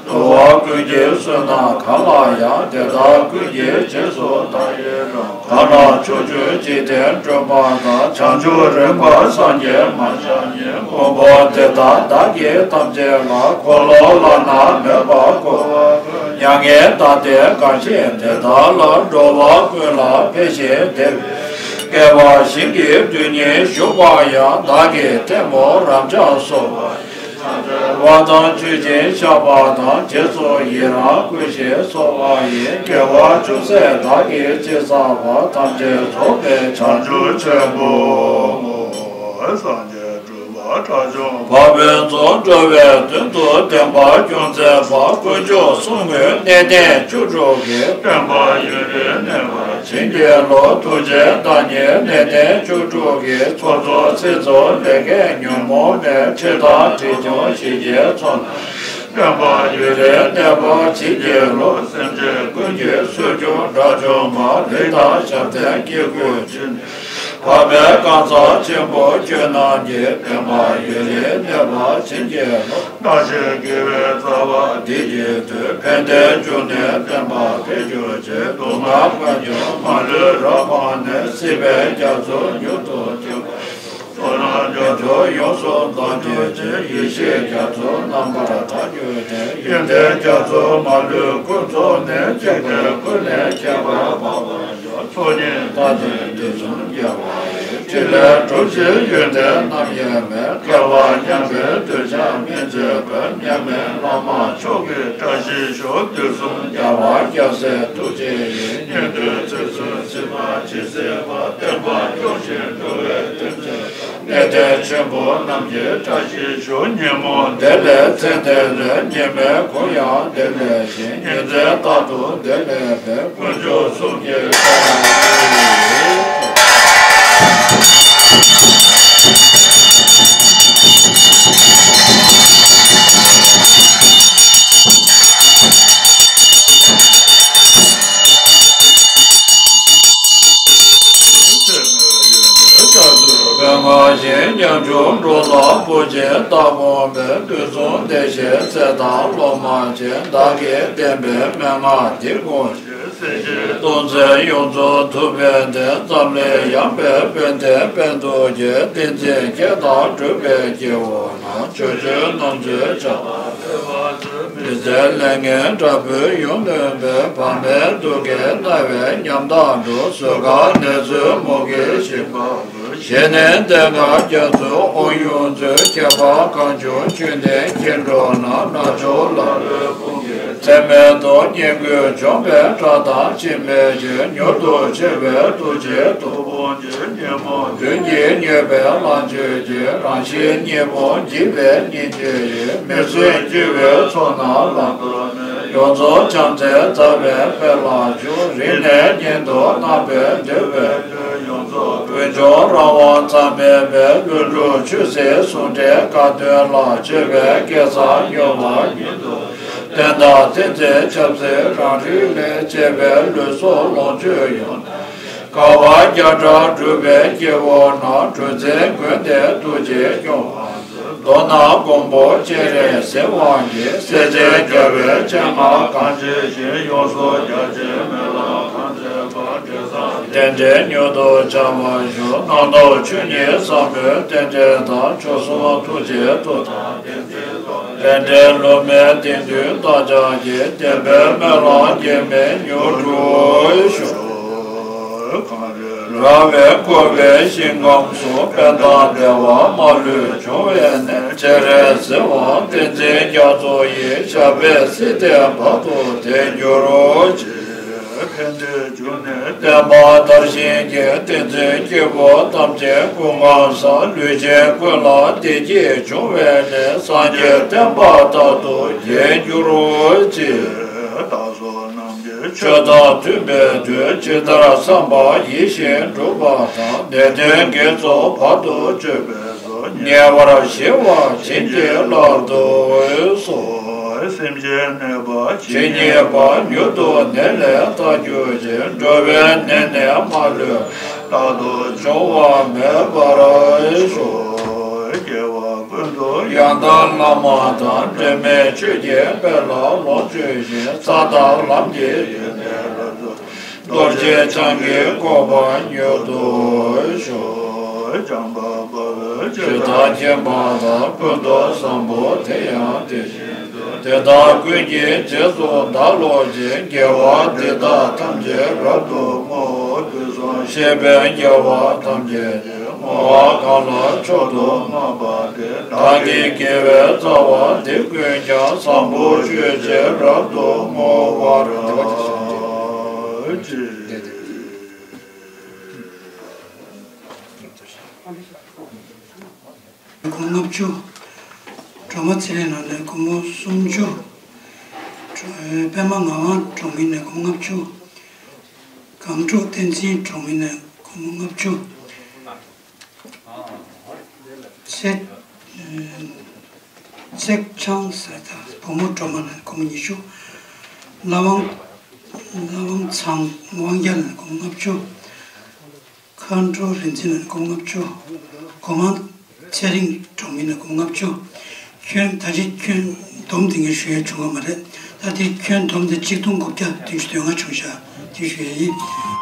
འགྲོ་བ་ཀུན་གྱི་བསོད་ནམས་གང་ལ་ཡང་། དེ་དག་ཀུན་གྱི་རྗེས་སུ་བདག་ཡི་རང་། གང་ལ་ཕྱོགས་བཅུའི་འཇིག་རྟེན་སྒྲོན་མ་དང་། བྱང་ཆུབ་རིམ་པར་སངས་རྒྱས་མ་ཆགས་ཉིད། དངོས་པོ་དེ་དག་བདག་གིས་ཐམས་ཅད་ལ། འཁོར་ལོ་བླ་ན་མེད་པ་བསྐོར་བ་ཀུན། མྱ་ངན་འདའ་སྟོན་གང་བཞེད་དེ་དག་ལ། འགྲོ་བ་ཀུན་ལ་ཕན་ཞིང་བདེ་བའི་བསྐལ་པ་ཞིང་གི་རྡུལ་སྙེད་བཞུགས་པ་ཡང་། བདག་གིས་ཐལ་མོ་རབ་འབྱམས་སོ། བ་དང་མཆོད་ཅིང་བཤགས་པ་དང་། རྗེས་སུ་ཡི་རང་བསྐུལ་ཞིང་གསོལ་བ་ཡི། དགེ་བ་ཅུང་ཟད་བདག་གིས་ཅི་བསགས་པ། ཐམས་ཅད་རྫོགས་པའི་བྱང་ཆུབ་ཆེན་པོའི་སངས་རྒྱས་སྤྲུལ་པ་དགྲ་བཅོམ་པ། ཕན་ཚུན་འགྲོ་བའི་དོན་དུ་བསྟན་པ་སྐྱོང་མཛད་པ། དཀོན་མཆོག་གསུམ་མགོན་གནས་བརྟན་བཅུ་དྲུག་གི། བསྟན་པ་ཡུན་རིང་གནས་པར་བྱིན་གྱིས་རློབས། ཐུགས་རྗེའི་བདག་ཉིད་གནས་བརྟན་བཅུ་དྲུག་གི། ཚོགས་གཙོ་སྲིད་གཙོ་ལས་མཁན་ཉོན་མོངས་མེད། ཁྲི་དང་དྲིལ་ཆུང་ཞི་བྱེད་ཚོགས་རྣམས། བསྟན་པ་ཡུན་རིང་གནས་པར་བྱིན་གྱིས་རློབས། སེམས་ཅན་ཀུན་གྱི་སྲོག་སྐྱོབ་དགྲ་བཅོམ་པ། རིགས་དང་ཞབས་བརྟན་སྐྱེ་དགུའི་བཅུད་ནི། འཕགས་པའི་གང་ཟག་ཆེན་པོ་ཁྱོད་རྣམས་ཀྱི། བསྟན་པ་ཡུན་རིང་གནས་པར་བྱིན་གྱིས་རློབས། བཀྲ་ཤིས་དགེ་བའི་རྩ་བ་འདི་ཡིས་མཐུས། ཕན་བདེའི་འབྱུང་གནས་བསྟན་པ་འཕེལ་གྱུར་ཅིག་སྡུག་བསྔལ་ཀུན་ཀྱང་མ་ལུས་རབ་སྤངས་ནས། སྲིད་པའི་རྒྱ་མཚོ་མྱུར་དུ་སྐྱོབ། བསོད་ནམས་རྒྱ་མཚོ་ཡོངས་སུ་འཛག་གྱུར་ཅིག་ཡེ་ཤེས་རྒྱ་མཚོ་རྣམ་པར་དག་གྱུར་ཅིག་ཡོན་ཏན་རྒྱ་མཚོ་མ་ལུས་ཀུན་རྫོགས་ནས། སྐྱེ་དགུའི་ཀུན་ནས་ཁྱད་པར་འཕགས་པར་ཚོགས་གཉིས་རྟག་བརྟན་དུས་གསུམ་རྒྱལ་བ་ཡི། ཕྲིན་ལས་གྲུབ་ཕྱིར་ཡོན་ཏན་རྣམ་དབྱེ་མེད། སྐལ་བ་མཉམ་པའི་འདོད་ཆགས་སྨིན་བྱེད་པའི། མཉམ་མེད་བླ་མ་མཆོག་གི་བཀྲ་ཤིས་ཤོག་དུས་གསུམ་རྒྱལ་བ་རྒྱལ་སྲས་ཐུགས་རྗེ་ཡིས། ཉན་ཐོས་ཚེ་བསོད་ཚད་མ་ཇི་སྲིད་པ། བསྟན་པ་སྐྱོང་ཞིང་འགྲོ་བའི་དོན་མཛད་པ། གནས་བརྟན་ཆེན་པོ་རྣམས་ཀྱི་བཀྲ་ཤིས་ཤོག་ཉིན་མོ་བདེ་ལེགས་མཚན་བདེ་ལེགས། ཉི་མའི་གུང་ཡང་བདེ་ལེགས་ཤིང་། ཉིན་མཚན་རྟག་ཏུ་བདེ་ལེགས་པའི། དཀོན་མཆོག་གསུམ་གྱི་བཀའ་དྲིན། པདྨ་ཞིང་ཉམ་ཆུང་འགྲོ་ལ་བུ་ཆེན་ལྟ་དགོངས་པའི། དུས་གསུམ་བདེ་གཤེགས་སྲས་དང་སློབ་མ་ཆེ། བདག་གིས་བསྟན་པའི་མན་ངག་འདི་དགོངས་ཤིག་སྲས་ཀྱི་སྟོང་ཚན་ཡོངས་རྫོགས་ཐུབ་པའི་བདེན། ཙམ་ལས་ཡངས་པའི་དཔལ་ལྡན་དཔལ་མདོ་རྒྱུད། ཏིང་འཛིན་མཁས་དང་གྲུབ་པའི་སྐྱེ་བོ་རྣམས། ཕྱོགས་བཅུའི་རྣམ་དཔྱོད་འཆང་བ། མི་ཟད་ལས་ངན་དྲག་པོས་ཡོངས་ནོན་པའི། བར་མའི་དུག་གིས་མནར་བའི་ཉམ་ཐག་འགྲོ། གཟུགས་ཁམས་ནད་གསོས་མུ་གེ་ཞིག་པ། ཞི་གནས་གདེངས་ཀ་རྒྱ་མཚོའི་དབང་ཡོངས་སྩོལ། ཁྱད་པར་གང་བྱུང་ཆོས་ལྡན་སྐྱེ་འགྲོ་རྣམས། རྣལ་འབྱོར་ལ་ལུས་ཕུང་གི་ཚད་མེད་དུ་བསྙེན་བཀུར་བྱོན་པའི་གྲགས་དང་འཆི་མེད་ཆོས། མྱུར་དུ་ཆེ་བའི་ཐུགས་རྗེ་ཐོབ་འོང་ཅིག་ཉོན་མོངས་བདུད་ཀྱིས་མྱོས་པའི་ལང་སྤྱོད་ཀྱི། རང་བཞིན་གཉིས་པོ་འཇིག་པའི་སྙིང་རྗེ་ཡིས། མི་བཟོད་འཆི་བའི་ཚོགས་རྣམས་ལམ་དུ་མེད། ཡོངས་རྫོགས་བྱམས་བརྩེའི་ཟླ་བའི་དཔལ་ལ་ཞུགས། རིང་ནས་ཉིད་དུ་རྣམ་པར་འདུལ་བའི། ཡོངས་རྫོགས་ཀུན་འབྱུང་རང་དབང་རྩ་མེད་པའི། ཀླུ་སྒྲུབ་ཆོས་སྲིད་ཟུང་འབྲེལ་དགའ་སྟོན་ལ། སྤྱོད་པའི་སྐལ་བཟང་མྱུར་བར་ཉིད་དུ། བསྟན་དང་ཏིང་འཛིན་ཆབ་སྲིད་རང་རིག་ལས། བཅས་པའི་ལུས་སྲོག་ལོངས་སྤྱོད་ཡོངས་དཀའ་བ་བརྒྱ་ཕྲག་སྒྲུབ་པའི་སྐྱེ་བོ་རྣམས། གྲུ་གཟིངས་མགོན་དེས་ཐུགས་རྗེས་སྐྱོང་བར་མཛོད། མདོར་ན་མགོན་པོ་སྤྱན་རས་གཟིགས་དབང་གིས། སྲས་ཆེན་རྒྱལ་བའི་སྤྱན་སྔར་གང་མཇལ་ཞིང་། ཡོངས་སུ་རྒྱ་ཆེའི་སྨོན་ལམ་གང་མཛད་པ། དེ་བསམ་རྟེན་འབྲེལ་མྱུར་དུ་བྱ་བར་ཤོག་རྣམ་རྟོག་ཆོས་ཉིད་ཟབ་མོའི་རྟེན་འབྲེལ་དང་། མཆོག་གསུམ་ཐུགས་རྗེའི་མཐུ་དང་བདེན་བཞིའི་ལྷ། རྟེན་འབྲེལ་ལུ་མའི་དེང་དུས་བདག་ཅག་གི། བདེན་པའི་སྨོན་ལམ་གྱིས་མི་མྱུར་འགྲུབ་ཤོག་ར་བས་བསྐོར་བའི་ཞིང་ཁམས་སུ། ཕན་དང་བདེ་བ་མ་ལུས་འབྱུང་བའི་གནས། སྤྱན་རས་གཟིགས་དབང་བསྟན་འཛིན་རྒྱ་མཚོ་ཡི། ཞབས་པད་སྲིད་མཐའི་བར་དུ་བརྟན་གྱུར་ཅིག་ཕན་བདེའི་འབྱུང་གནས་བསྟན་པ་དར་ཞིང་རྒྱས། བསྟན་འཛིན་སྐྱེ་བོ་ཐམས་ཅད་སྐུ་མངའ་གསལ། ལུས་ཅན་ཀུན་ལ་བདེ་སྐྱིད་འབྱུང་བའི་གནས། སངས་རྒྱས་བསྟན་པ་རྟག་ཏུ་རྒྱས་གྱུར་ཅིག་བདག་སོགས་རྣམས་ཆོས་དང་མཐུན་པའི་དོན། ཇི་ལྟར་བསམ་པ་ཡིད་བཞིན་འགྲུབ་པ་དང་། ནད་གདོན་བགེགས་ཚོགས་བར་དུ་གཅོད་པའི་ཚོགས། ཉེ་བར་ཞི་བ་བྱིན་གྱིས་བརླབ་ཏུ་གསོལ། སེམས་ཅན་གནོད་པ་ཇི་སྙེད་པ། མྱུར་དུ་ནད་ལས་ཐར་གྱུར་ཅིག། འགྲོ་བའི་ནད་ནི་མ་ལུས། རྟག་ཏུ་འབྱུང་བ་མེད་པར་ཤོག། སྐྱེ་བ་ཀུན་ཏུ་ཡང་དག་བླ་མ་དང་། འབྲལ་མེད་ཆོས་ཀྱི་དཔལ་ལ་ལོངས་སྤྱོད་ཅིང་། ས་དང་ལམ་གྱི་ཡོན་ཏན་རབ་ཏུ། རྡོ་རྗེ་འཆང་གི་གོ་འཕང་མྱུར་དུ་ཤོག། བྱམས་པ་དཔའ་བོས་ཇི་ལྟར་མཁྱེན་པ་དང་། ཀུན་ཏུ་བཟང་པོ་དེ་ཡང་དེ་བཞིན་དུ། དེ་དག་ཀུན་གྱི་རྗེས་སུ་བདག་སློབ་ཅིང་། དགེ་བ་འདི་དག་ཐམས་ཅད་རབ་ཏུ་བསྔོ། དུས་གསུམ་གཤེགས་པའི་རྒྱལ་བ་ཐམས་ཅད་ཀྱིས། བསྔོ་བ་གང་ལ་མཆོག་ཏུ་བསྔགས་པ་དེས། བདག་གི་དགེ་བའི་རྩ་བ་འདི་ཀུན་ཀྱང་། བཟང་པོ་སྤྱོད་ཕྱིར་རབ་ཏུ་བསྔོ་བར་བགྱི། སྒོར་མོ་ལྔ་བཅུ། སྒྲོལ་མ་ཚེ་རིང་ལགས་ནས་སྒོར་མོ་སུམ་ཅུ། སྒྲོལ་པད་མ་ངག་དབང་གྲོང་མི་ནས་སྒོར་མོ་ལྔ་བཅུ། གངས་ཕྲུག་བསྟན་འཛིན་གྲོང་མི་ནས་སྒོར་མོ་ལྔ་བཅུ། ཚེ། ཚེ་ཆང་ཟེར་དང་བུ་མོ་སྒྲོལ་མ་ནས་སྒོར་མོ་ཉི་ཤུ། ལྷ་དབང་། ལྷ་དབང་ཚང་དབང་རྒྱལ་ནས་སྒོར་མོ་ལྔ་བཅུ། མཁའ་འགྲོ་རིག་འཛིན་ལ་སྒོར་མོ་ལྔ་བཅུ། སྒོ་མང་ཚེ་རིང་གྲོང་མི་ལ་སྒོར་མོ་ལྔ་བཅུ། ཁྱོན་ད་ཅི་ཁྱོན་བསྡོམས་དེ་ངས་ཞུ་ཡ་བྱུང་བ་མ་རེད། ད་དེ་ཁྱོན་བསྡོམས་དེ་ཆིག་སྟོང་དགུ་བརྒྱ་བདུན་ཅུ་དོན་ལྔ་བྱུང་ཤག། དེ་ཞུ་ཡ་ཡིན།